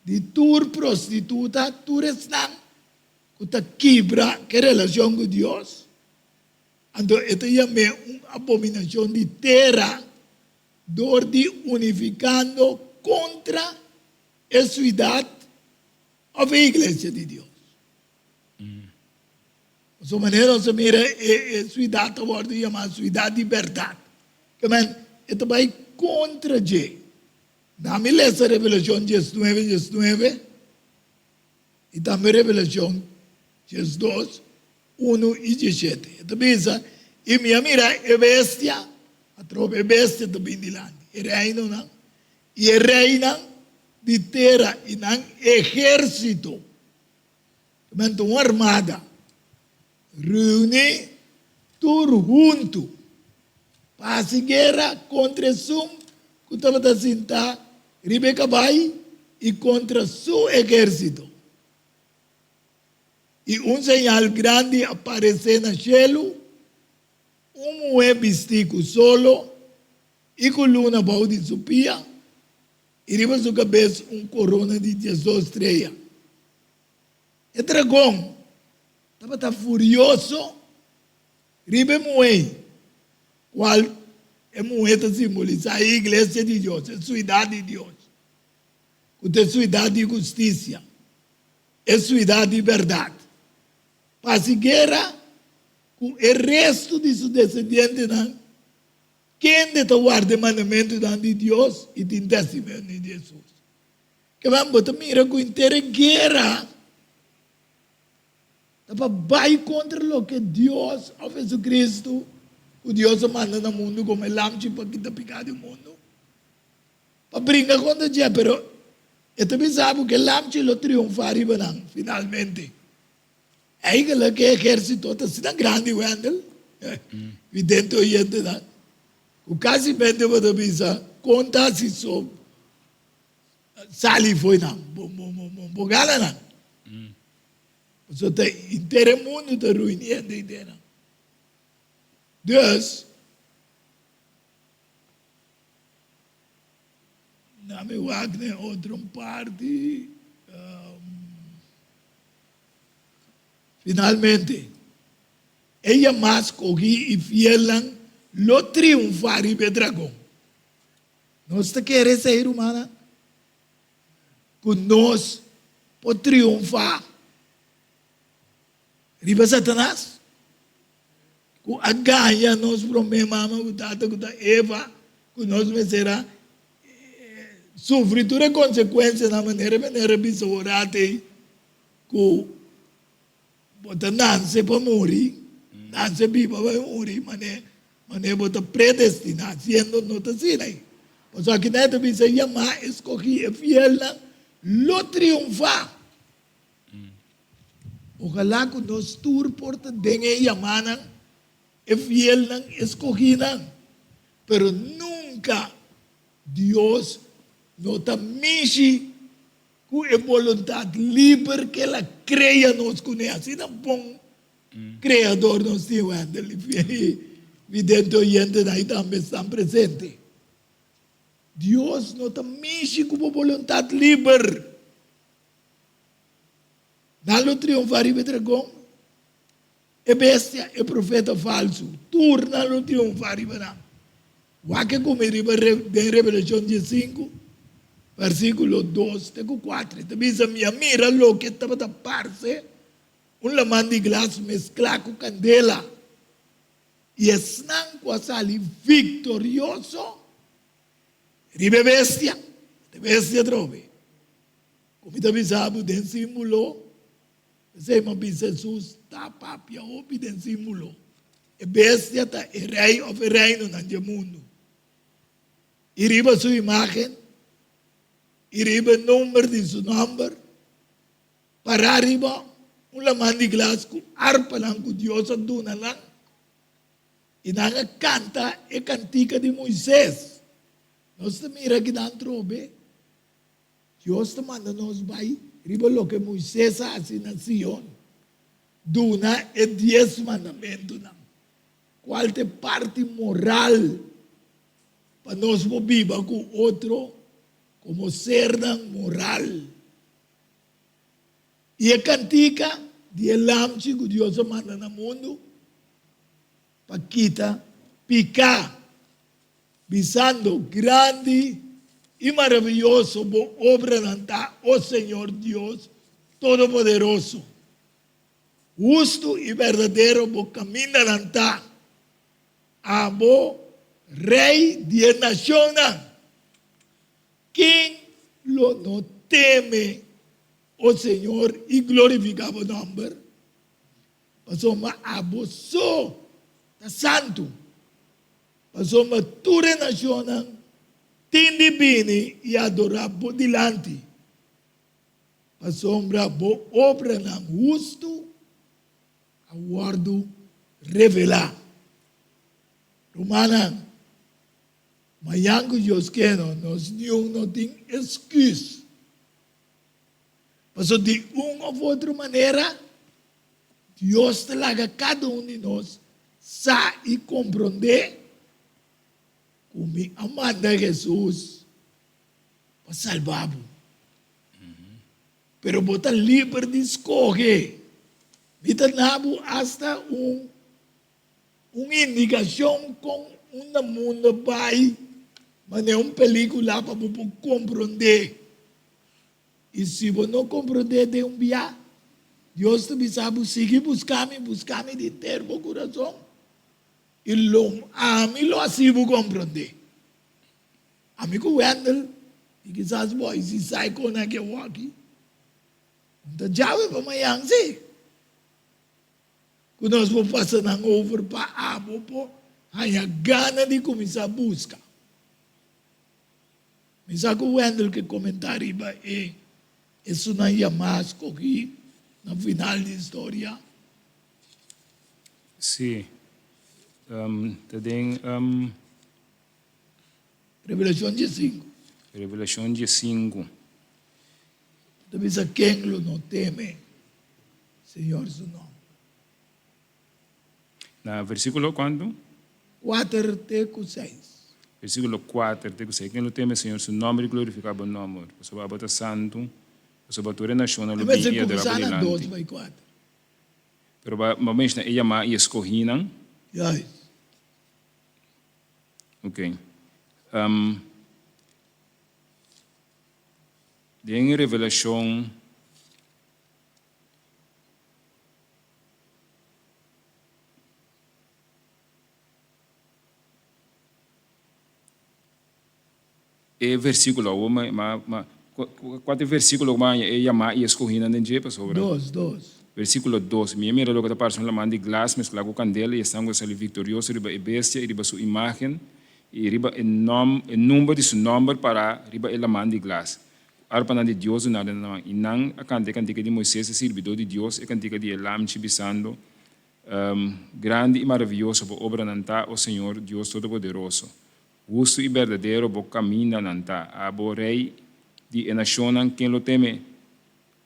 di tur prostituta, tur esnan ku ta kibra ke relashon ku Dios. Anto e ta yam'é un abominashon di tera dor di unifikando kontra e siudat òf e iglesia di Dios. Pasobra manera nos a mira e e siudat ta wòrdu yamá siudat di bèrdat. Ke men e ta bai kontra dje. Na mi lesa Revelashon diesnuebe diesnuebe i tambe Revelashon diesdos unu i diesshete. E ta bisa, I mi a mira e bestia, atrobe e bestia ta bin dilanti, e reinonan i e reinan di tera i nan ehérsito. Menta un armada reuni tur huntu pa hasi guera kontra esun ku tabata sintá riba e kabai i kontra su ehérsito. I un señal grandi a paresé na shelu, un muhé bistí ku solo i ku luna bou di su pia, i riba su kabes un korona di diesdos strea. E dragon tabata furioso riba e muhé, kual e muhé ta simbolisá e iglesia di Dios, e suidat di Dios, ku ta e suidat di hustisia, e suidat di bèrdat, pa hasi guera ku e restu di su desendientenan Kende ta warda e mandamentunan di Dios i tin testimonio di Hesus? Keman bo ta mira ku henter e guera ta pa bai kontra loke Dios òf Hesukristu ku Dios a manda na mundu komo e lamchi pa kita piká di mundu, pa bringa kontra dje. Pero e ta bisa bo ku e lamchi lo triunfá riba nan finalmente. Eigenlijk e ehérsito ta asina grandi, Wendell, vidente oyentenan, ku kasi mente bo ta bisa, kon ta hasi so sali fo'i nan? Bo, bo, bo, bo, bo gana nan. Pasobra ta henter e mundu ta ruini hende ei nan. Dus, na mi wak den otro parti. Finalmente, e yamá skogí i fielnan lo triunfá riba e dragon. Nos ta kere esei, rumannan? Ku nos por triunfá. Riba Satanas, ku a gaña nos promé mama ku tata ku ta Eva, ku nos mester a sufri tur e konsekuensianan manera manera bisa ora atei ku bo ta nanse pa muri, nanse biba pa muri, mane mane bo ta predestiná, siendo no ta asina ei. Pasobra akinan e ta bisa yamá, eskohí, e fielnan lo triunfá. Ojalá ku nos tur por ta den e yamanan, e fielnan, e skohínan. Pero nunka Dios no ta mishi ku e boluntat liber ku el a krea nos kuné. Asina bon Kreador nos tin, Wendel, i vidente oyentenan i tambe esnan presente. Dios no ta mishi ku bo boluntat liber. Nan lo triunfá riba e dragon, e bestia, e profeta falsu. Tur nan lo triunfá riba nan. Wak e ku mi riba den Revelashon diesinku, versíkulo dos te ku kuater. E ta bisa, Mi a mira loke tabata parse un laman di glas mesklá ku kandela, i esnan ku a sali viktorioso riba e bestia, e bestia atrobe. Ku mi ta bisa bo den símbolo, p'esei mi a bisa Hesus ta papia hopi den símbolo. E bestia ta e rei òf e reinonan dje mundu. I riba su imágen i riba e nomber di su nòmber, pará riba un laman di glas ku arpanan ku Dios a duna nan, i nan a kanta e kantika di Moises. Nos ta mira kinan trobe. Dios ta manda nos bai riba loke Moises a hasi na Sion, duna e Dies Mandamentunan, kual ta e parti moral pa nos por biba ku otro komo sernan moral. I e kantika di e Lamchi ku Dios a manda na mundu pa kita piká. Bisando, Grandi i maraviyoso bo obranan ta, o Señor Dios Todopoderoso! Hustu i berdadero bo kamindanan ta, abo Rei di e nashonnan. Ken lo no teme, o Señor, i glorifiká bo nòmber? Pasobra abo so ta santu. Pasobra tur e nashonnan tin di bini i adorá bo dilanti, pasobra bo obranan hustu a wòrdu revelá. Rumannan, mañan ku Dios ke no, nos niun no tin esküs. Pasobra di un òf otro manera, Dios ta laga kada un di nos sa i komprondé ku mi a manda Hesus pa salba bo. Pero bo ta liber di skohe. Mi ta na bo asta un un indikashon kon unda mundu a bai manera un pelikula pa bo por komprondé. I si bo no komprondé den un bia, Dios ta bisa bo, Sigui buska mi, buska mi di henter bo kurason, i lo ami lo hasi bo komprondé. Ami ku Wendell, i kisas bo, i si sai kon a ke wòki, un ta djawe pa mañan sí, ku nos por pasa nan over pa abo por haña gana di kuminsá buska. Mi sa ku Wendell ke komentá riba e esunnan yamá skogí na final di historia. Sí. Ta den. Revelashon diesinku. Revelashon diesinku. Ta bisa ken lo no teme Señor su nòmber. Na versíkulo kuantu? Kuater te ku seis. Versíkulo kuater te ku seis. Ken lo teme Señor su nòmber i glorifiká bo nòmber? Pasobra abo ta santu, pasobra tur e nashonnan lo bin i adorá bo dilanti. Dos bai kuater. Pero bo a menshoná e yamá i e skohínan. Juist. Oké. Den Revelashon. e versíkulo awor ma ma ma kua ta e versíkulo ku bo a haña e yamá i e skohínan den dje pasobra. Dos, dos. Versíkulo dos, Mi a mira loke ta parse un laman di glas mesklá ku kandela i esnan ku a sali viktorioso riba e bestia i riba su imágen i riba e nòm e number di su nòmber pará riba e laman di glas, ku arpanan di Dios duná den nan man. I nan a kanta e kantika di Moisés, e sirbidó di Dios, e kantika di e Lamchi, bisando, Grandi i maravioso bo obranan ta, o Señor, Dios Todopoderoso! Hustu i berdadero bo kamindanan ta, abo, Rei di e nashonnan, ken lo teme,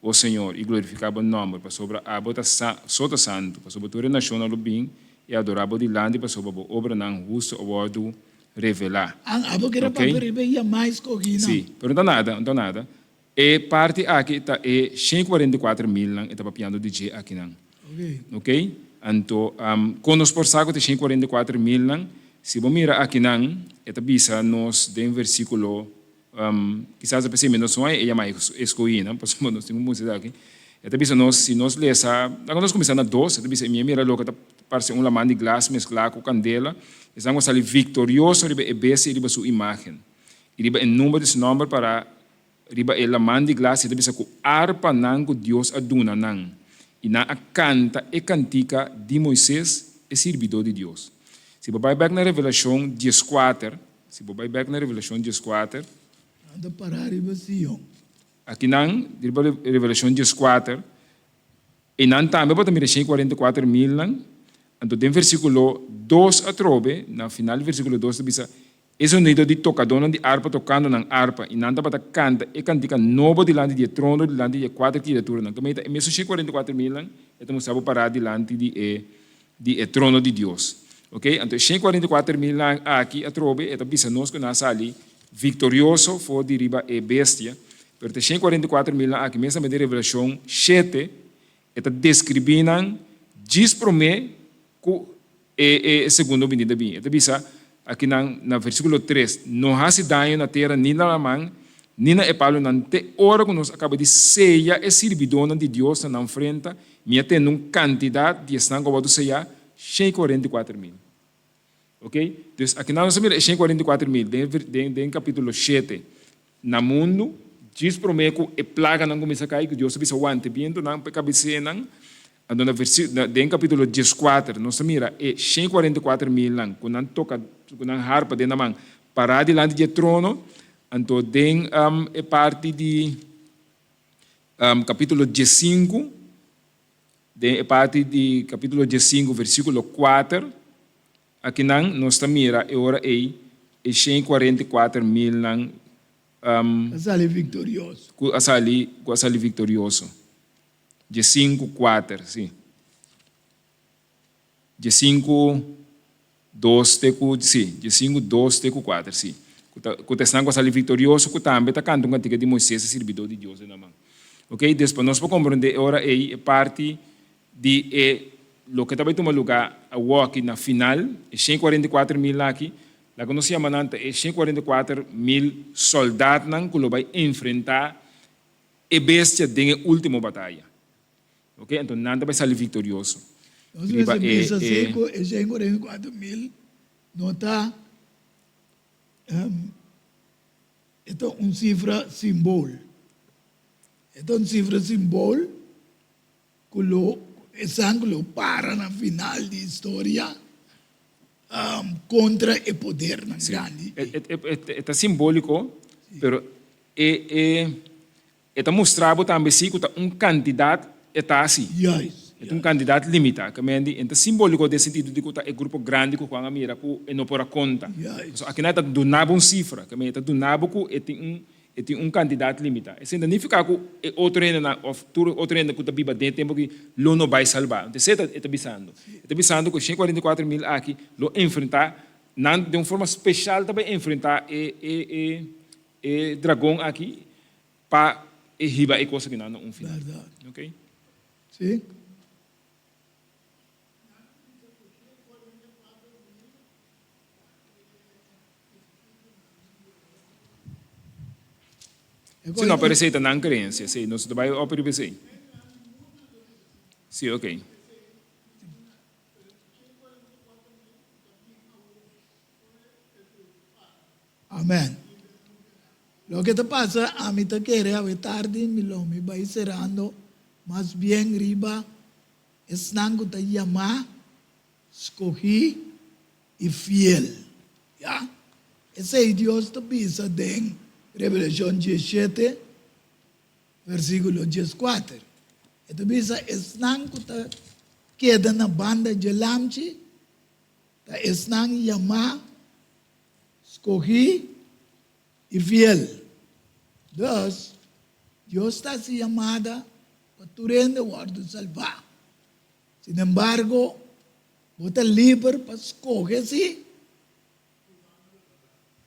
o Señor, i glorifiká bo nòmber? Pasobra abo ta so ta santu, pasobra tur e nashonnan lo bin i adorá bo dilanti, pasobra bo obranan hustu a wòrdu revelá. An abo kere Ok? papia riba e yamá eskohínan. Sí, pero no ta nada, no ta nada. E parti aki ta e 144 milnan e ta papiando di dje akinan. Ok. Ok? Anto, kon nos por sa ku ta 144 milnan? Si bo mira akinan, e ta bisa nos den versíkulo, kisas a pesei mi no soña e yama eskohínan, pasobra nos tin un bunse aki. E ta bisa nos, si nos lesa, laga nos kuminsá na dos, e ta bisa, Mi a mira loke ta parse un laman di glas mesklá ku kandela, esnan ku a sali viktorioso riba e bestia i riba su imágen, i riba e number di su nòmber pará Riba e laman di glas e ta bisa ku arpanan ku Dios a duna nan, i nan a kanta e kantika di Moises, e sirbidó di Dios. Si bo bai bèk na Revelashon dieskuater, si bo bai bèk na Revelashon dieskuater. Nan ta pará riba Sion. Akinan, riba Revelashon dieskuater, I nan tambe bo ta mira 144 milnan. Anto den versíkulo dos atrobe, na final di versíkulo dos ta bisa, E zonido di tokadónan di arpa tokando nan arpa, i nan tabata kanta e kantika nobo dilanti di e trono, dilanti di e kuater kriaturanan. Kemey ta e mesun 144 milnan e ta mustra bo pará dilanti di e di e trono di Dios. Oke, anto e 144 milnan aki atrobe e ta bisa nos ku nan a sali viktorioso for di riba e bestia, Pero ta e 144 milnan aki mes tambe den Revelashon shete e ta deskribí nan djis promé ku e e segundo binida bin. E ta bisa akinan na versíkulo tres, No hasi daño na tera ni na laman ni na e palunan te ora ku nos a kaba di seya e sirbidónan di Dios na nan frenta, mi a tende un kantidat di esnan ku a wòrdu seyá, 144 mil. Ok, dus akinan nos a mira e 144 mil den den den kapítulo shete. Na mundu, djis promé ku e plaganan kuminsá kai, ku Dios a bisa wanta e bientunan pa e kabesenan, anto na versi na den kapítulo dieskuater nos ta mira e 144 milnan ku nan toka ku nan harpa den nan man pará dilanti di e trono, anto den e parti di kapítulo diesinku, Den e parti di capítulo diesinku versículo kuater, akinan nos ta mira e ora ei e 144 milnan A sali viktorioso. ku a sali ku a sali viktorioso. Diesinku kuater, sí. Diesinku dos te ku, sí, diesinku dos te ku kuater, sí. Ku ta, ku ta esnan ku a sali viktorioso ku tambe ta kanta un kantika di Moisés, e sirbidó di Dios, den nan man. Oke, des pa nos por komprondé e ora ei e parti di e loke ta bai tuma lugá awoki na final, e 144 mil aki, laga nos yama nan ta e 144 mil sòldatnan ku lo bai enfrentá e bestia den e último bataya. Ok, anto nan ta bai sali viktorioso Nos riba mester e bisa si e. ku e 144 mil no ta e ta un sifra simbol. E ta un sifra simbol ku lo esan ku lo para na final di historia kontra e podernan Sí, grandi e ei. e e e ta simbóliko, pero e e E ta mustra bo tambe si ku ta un kantidat e ta hasi. Juist, E ta un juist. kantidat limitá. Ke men di, e ta simbóliko den sentido di ku ta e grupo grandi ku Juan a mira ku e no por a konta. Juist. Pasobra akinan e ta duna bo un sifra. Ke men e ta duna bo ku e tin un e tin un kantidat limitá. Esei ta nifiká ku e otro hendenan òf tur otro hende ku ta biba den e tempu aki lo no bai salbá. Entonces esei ta e ta bisando. E ta bisando ku e 144 mil aki lo enfrentá nan den un forma speshal ta bai enfrentá e e e E dragon aki pa e hiba e cos akinan na un final. Berdad. Ok. Si. Si no, pero esey ta nan creencia. Si, nos ta bay op riba esey. Si, ok. Amen. Loke ta pasa ami ta kere awe tardi mi lo mi bai serando mas bien riba esnan ku ta yamá, skohí i fiel. Ya. Esei Dios ta bisa den Revelashon diesshete versíkulo dieskuater. E ta bisa esnan ku ta keda na banda dje Lamchi ta esnan yamá, skohí i fiel. Dus, Dios ta hasi yamada pa tur hende wòrdu salbá. Sinembargo, bo ta liber pa skohe si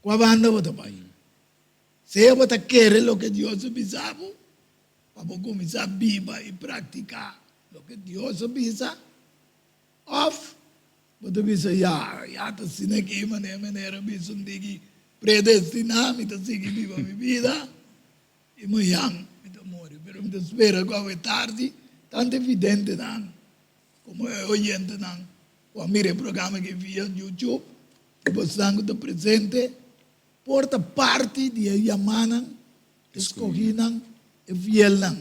kua banda bo ta bai. Sea bo ta kere loke Dios a bisa bo, pa bo kuminsá biba i praktiká loke Dios a bisa, òf bo ta bisa, Ya, ya ta asina aki, manera manera bisa un diki predestiná, mi ta sigui biba mi bida. I mañan mi ta muri, pero mi ta spera ku awe tardi tantu e videntenan komo e oyentenan ku a mira e programa aki via YouTube i bosnan ku ta presente por ta parti di e yamanan, e skohínan, e fielnan.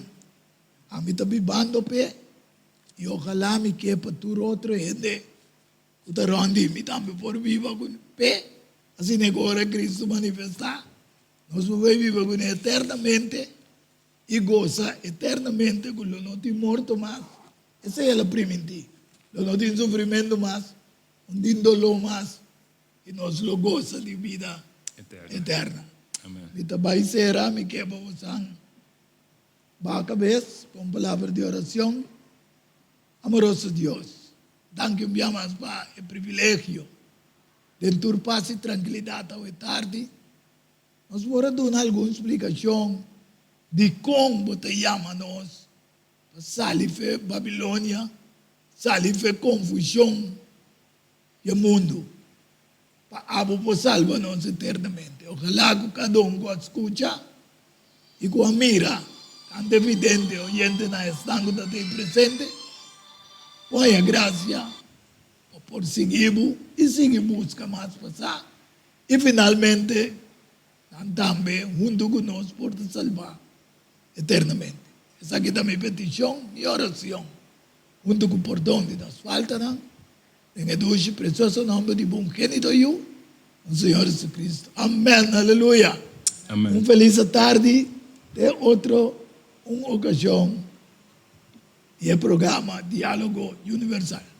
Ami ta bibando p'e i ojalá mi ke pa tur otro hende ku ta rònt di mi tambe por biba ku p'e, asina ku ora Cristo manifestá, Nos por bai biba ku ne eternamente i gosa eternamente ku lo no tin morto mas. Esei el a primintí. Lo no tin sufrimentu mas, no tin doló mas, i nos lo gosa di bida eterna. Mi ta bai sera, mi ke pa bosan baha kabes pa un palabra di oracion. Amoroso Dios, danki un bia mas pa e privilegio Den tur pas i trankilidat awe tardi, nos por a duna algun splikashon dikon bo ta yama nos pa sali fe Babilonia, sali fe konfushon di e mundu, pa abo por salba nos eternamente. Ojalá ku kada un ku a skucha i ku a mira, tantu evidente oyentenan esnan ku ta tei presente, por haña grasia Pa por sigui bo i sigui buska mas pasá i finalmente nan tambe huntu ku nos por ta salbá eternamente. Esaki ta mi petishon i orashon huntu ku pordon di nos faltanan den e dushi i presioso nòmber di bo ungenito Yu, nos Señor Jesucristo. Amèn. Aleluya. Amèn. Un felis atardi te otro un okashon di e programa Diálogo Universal.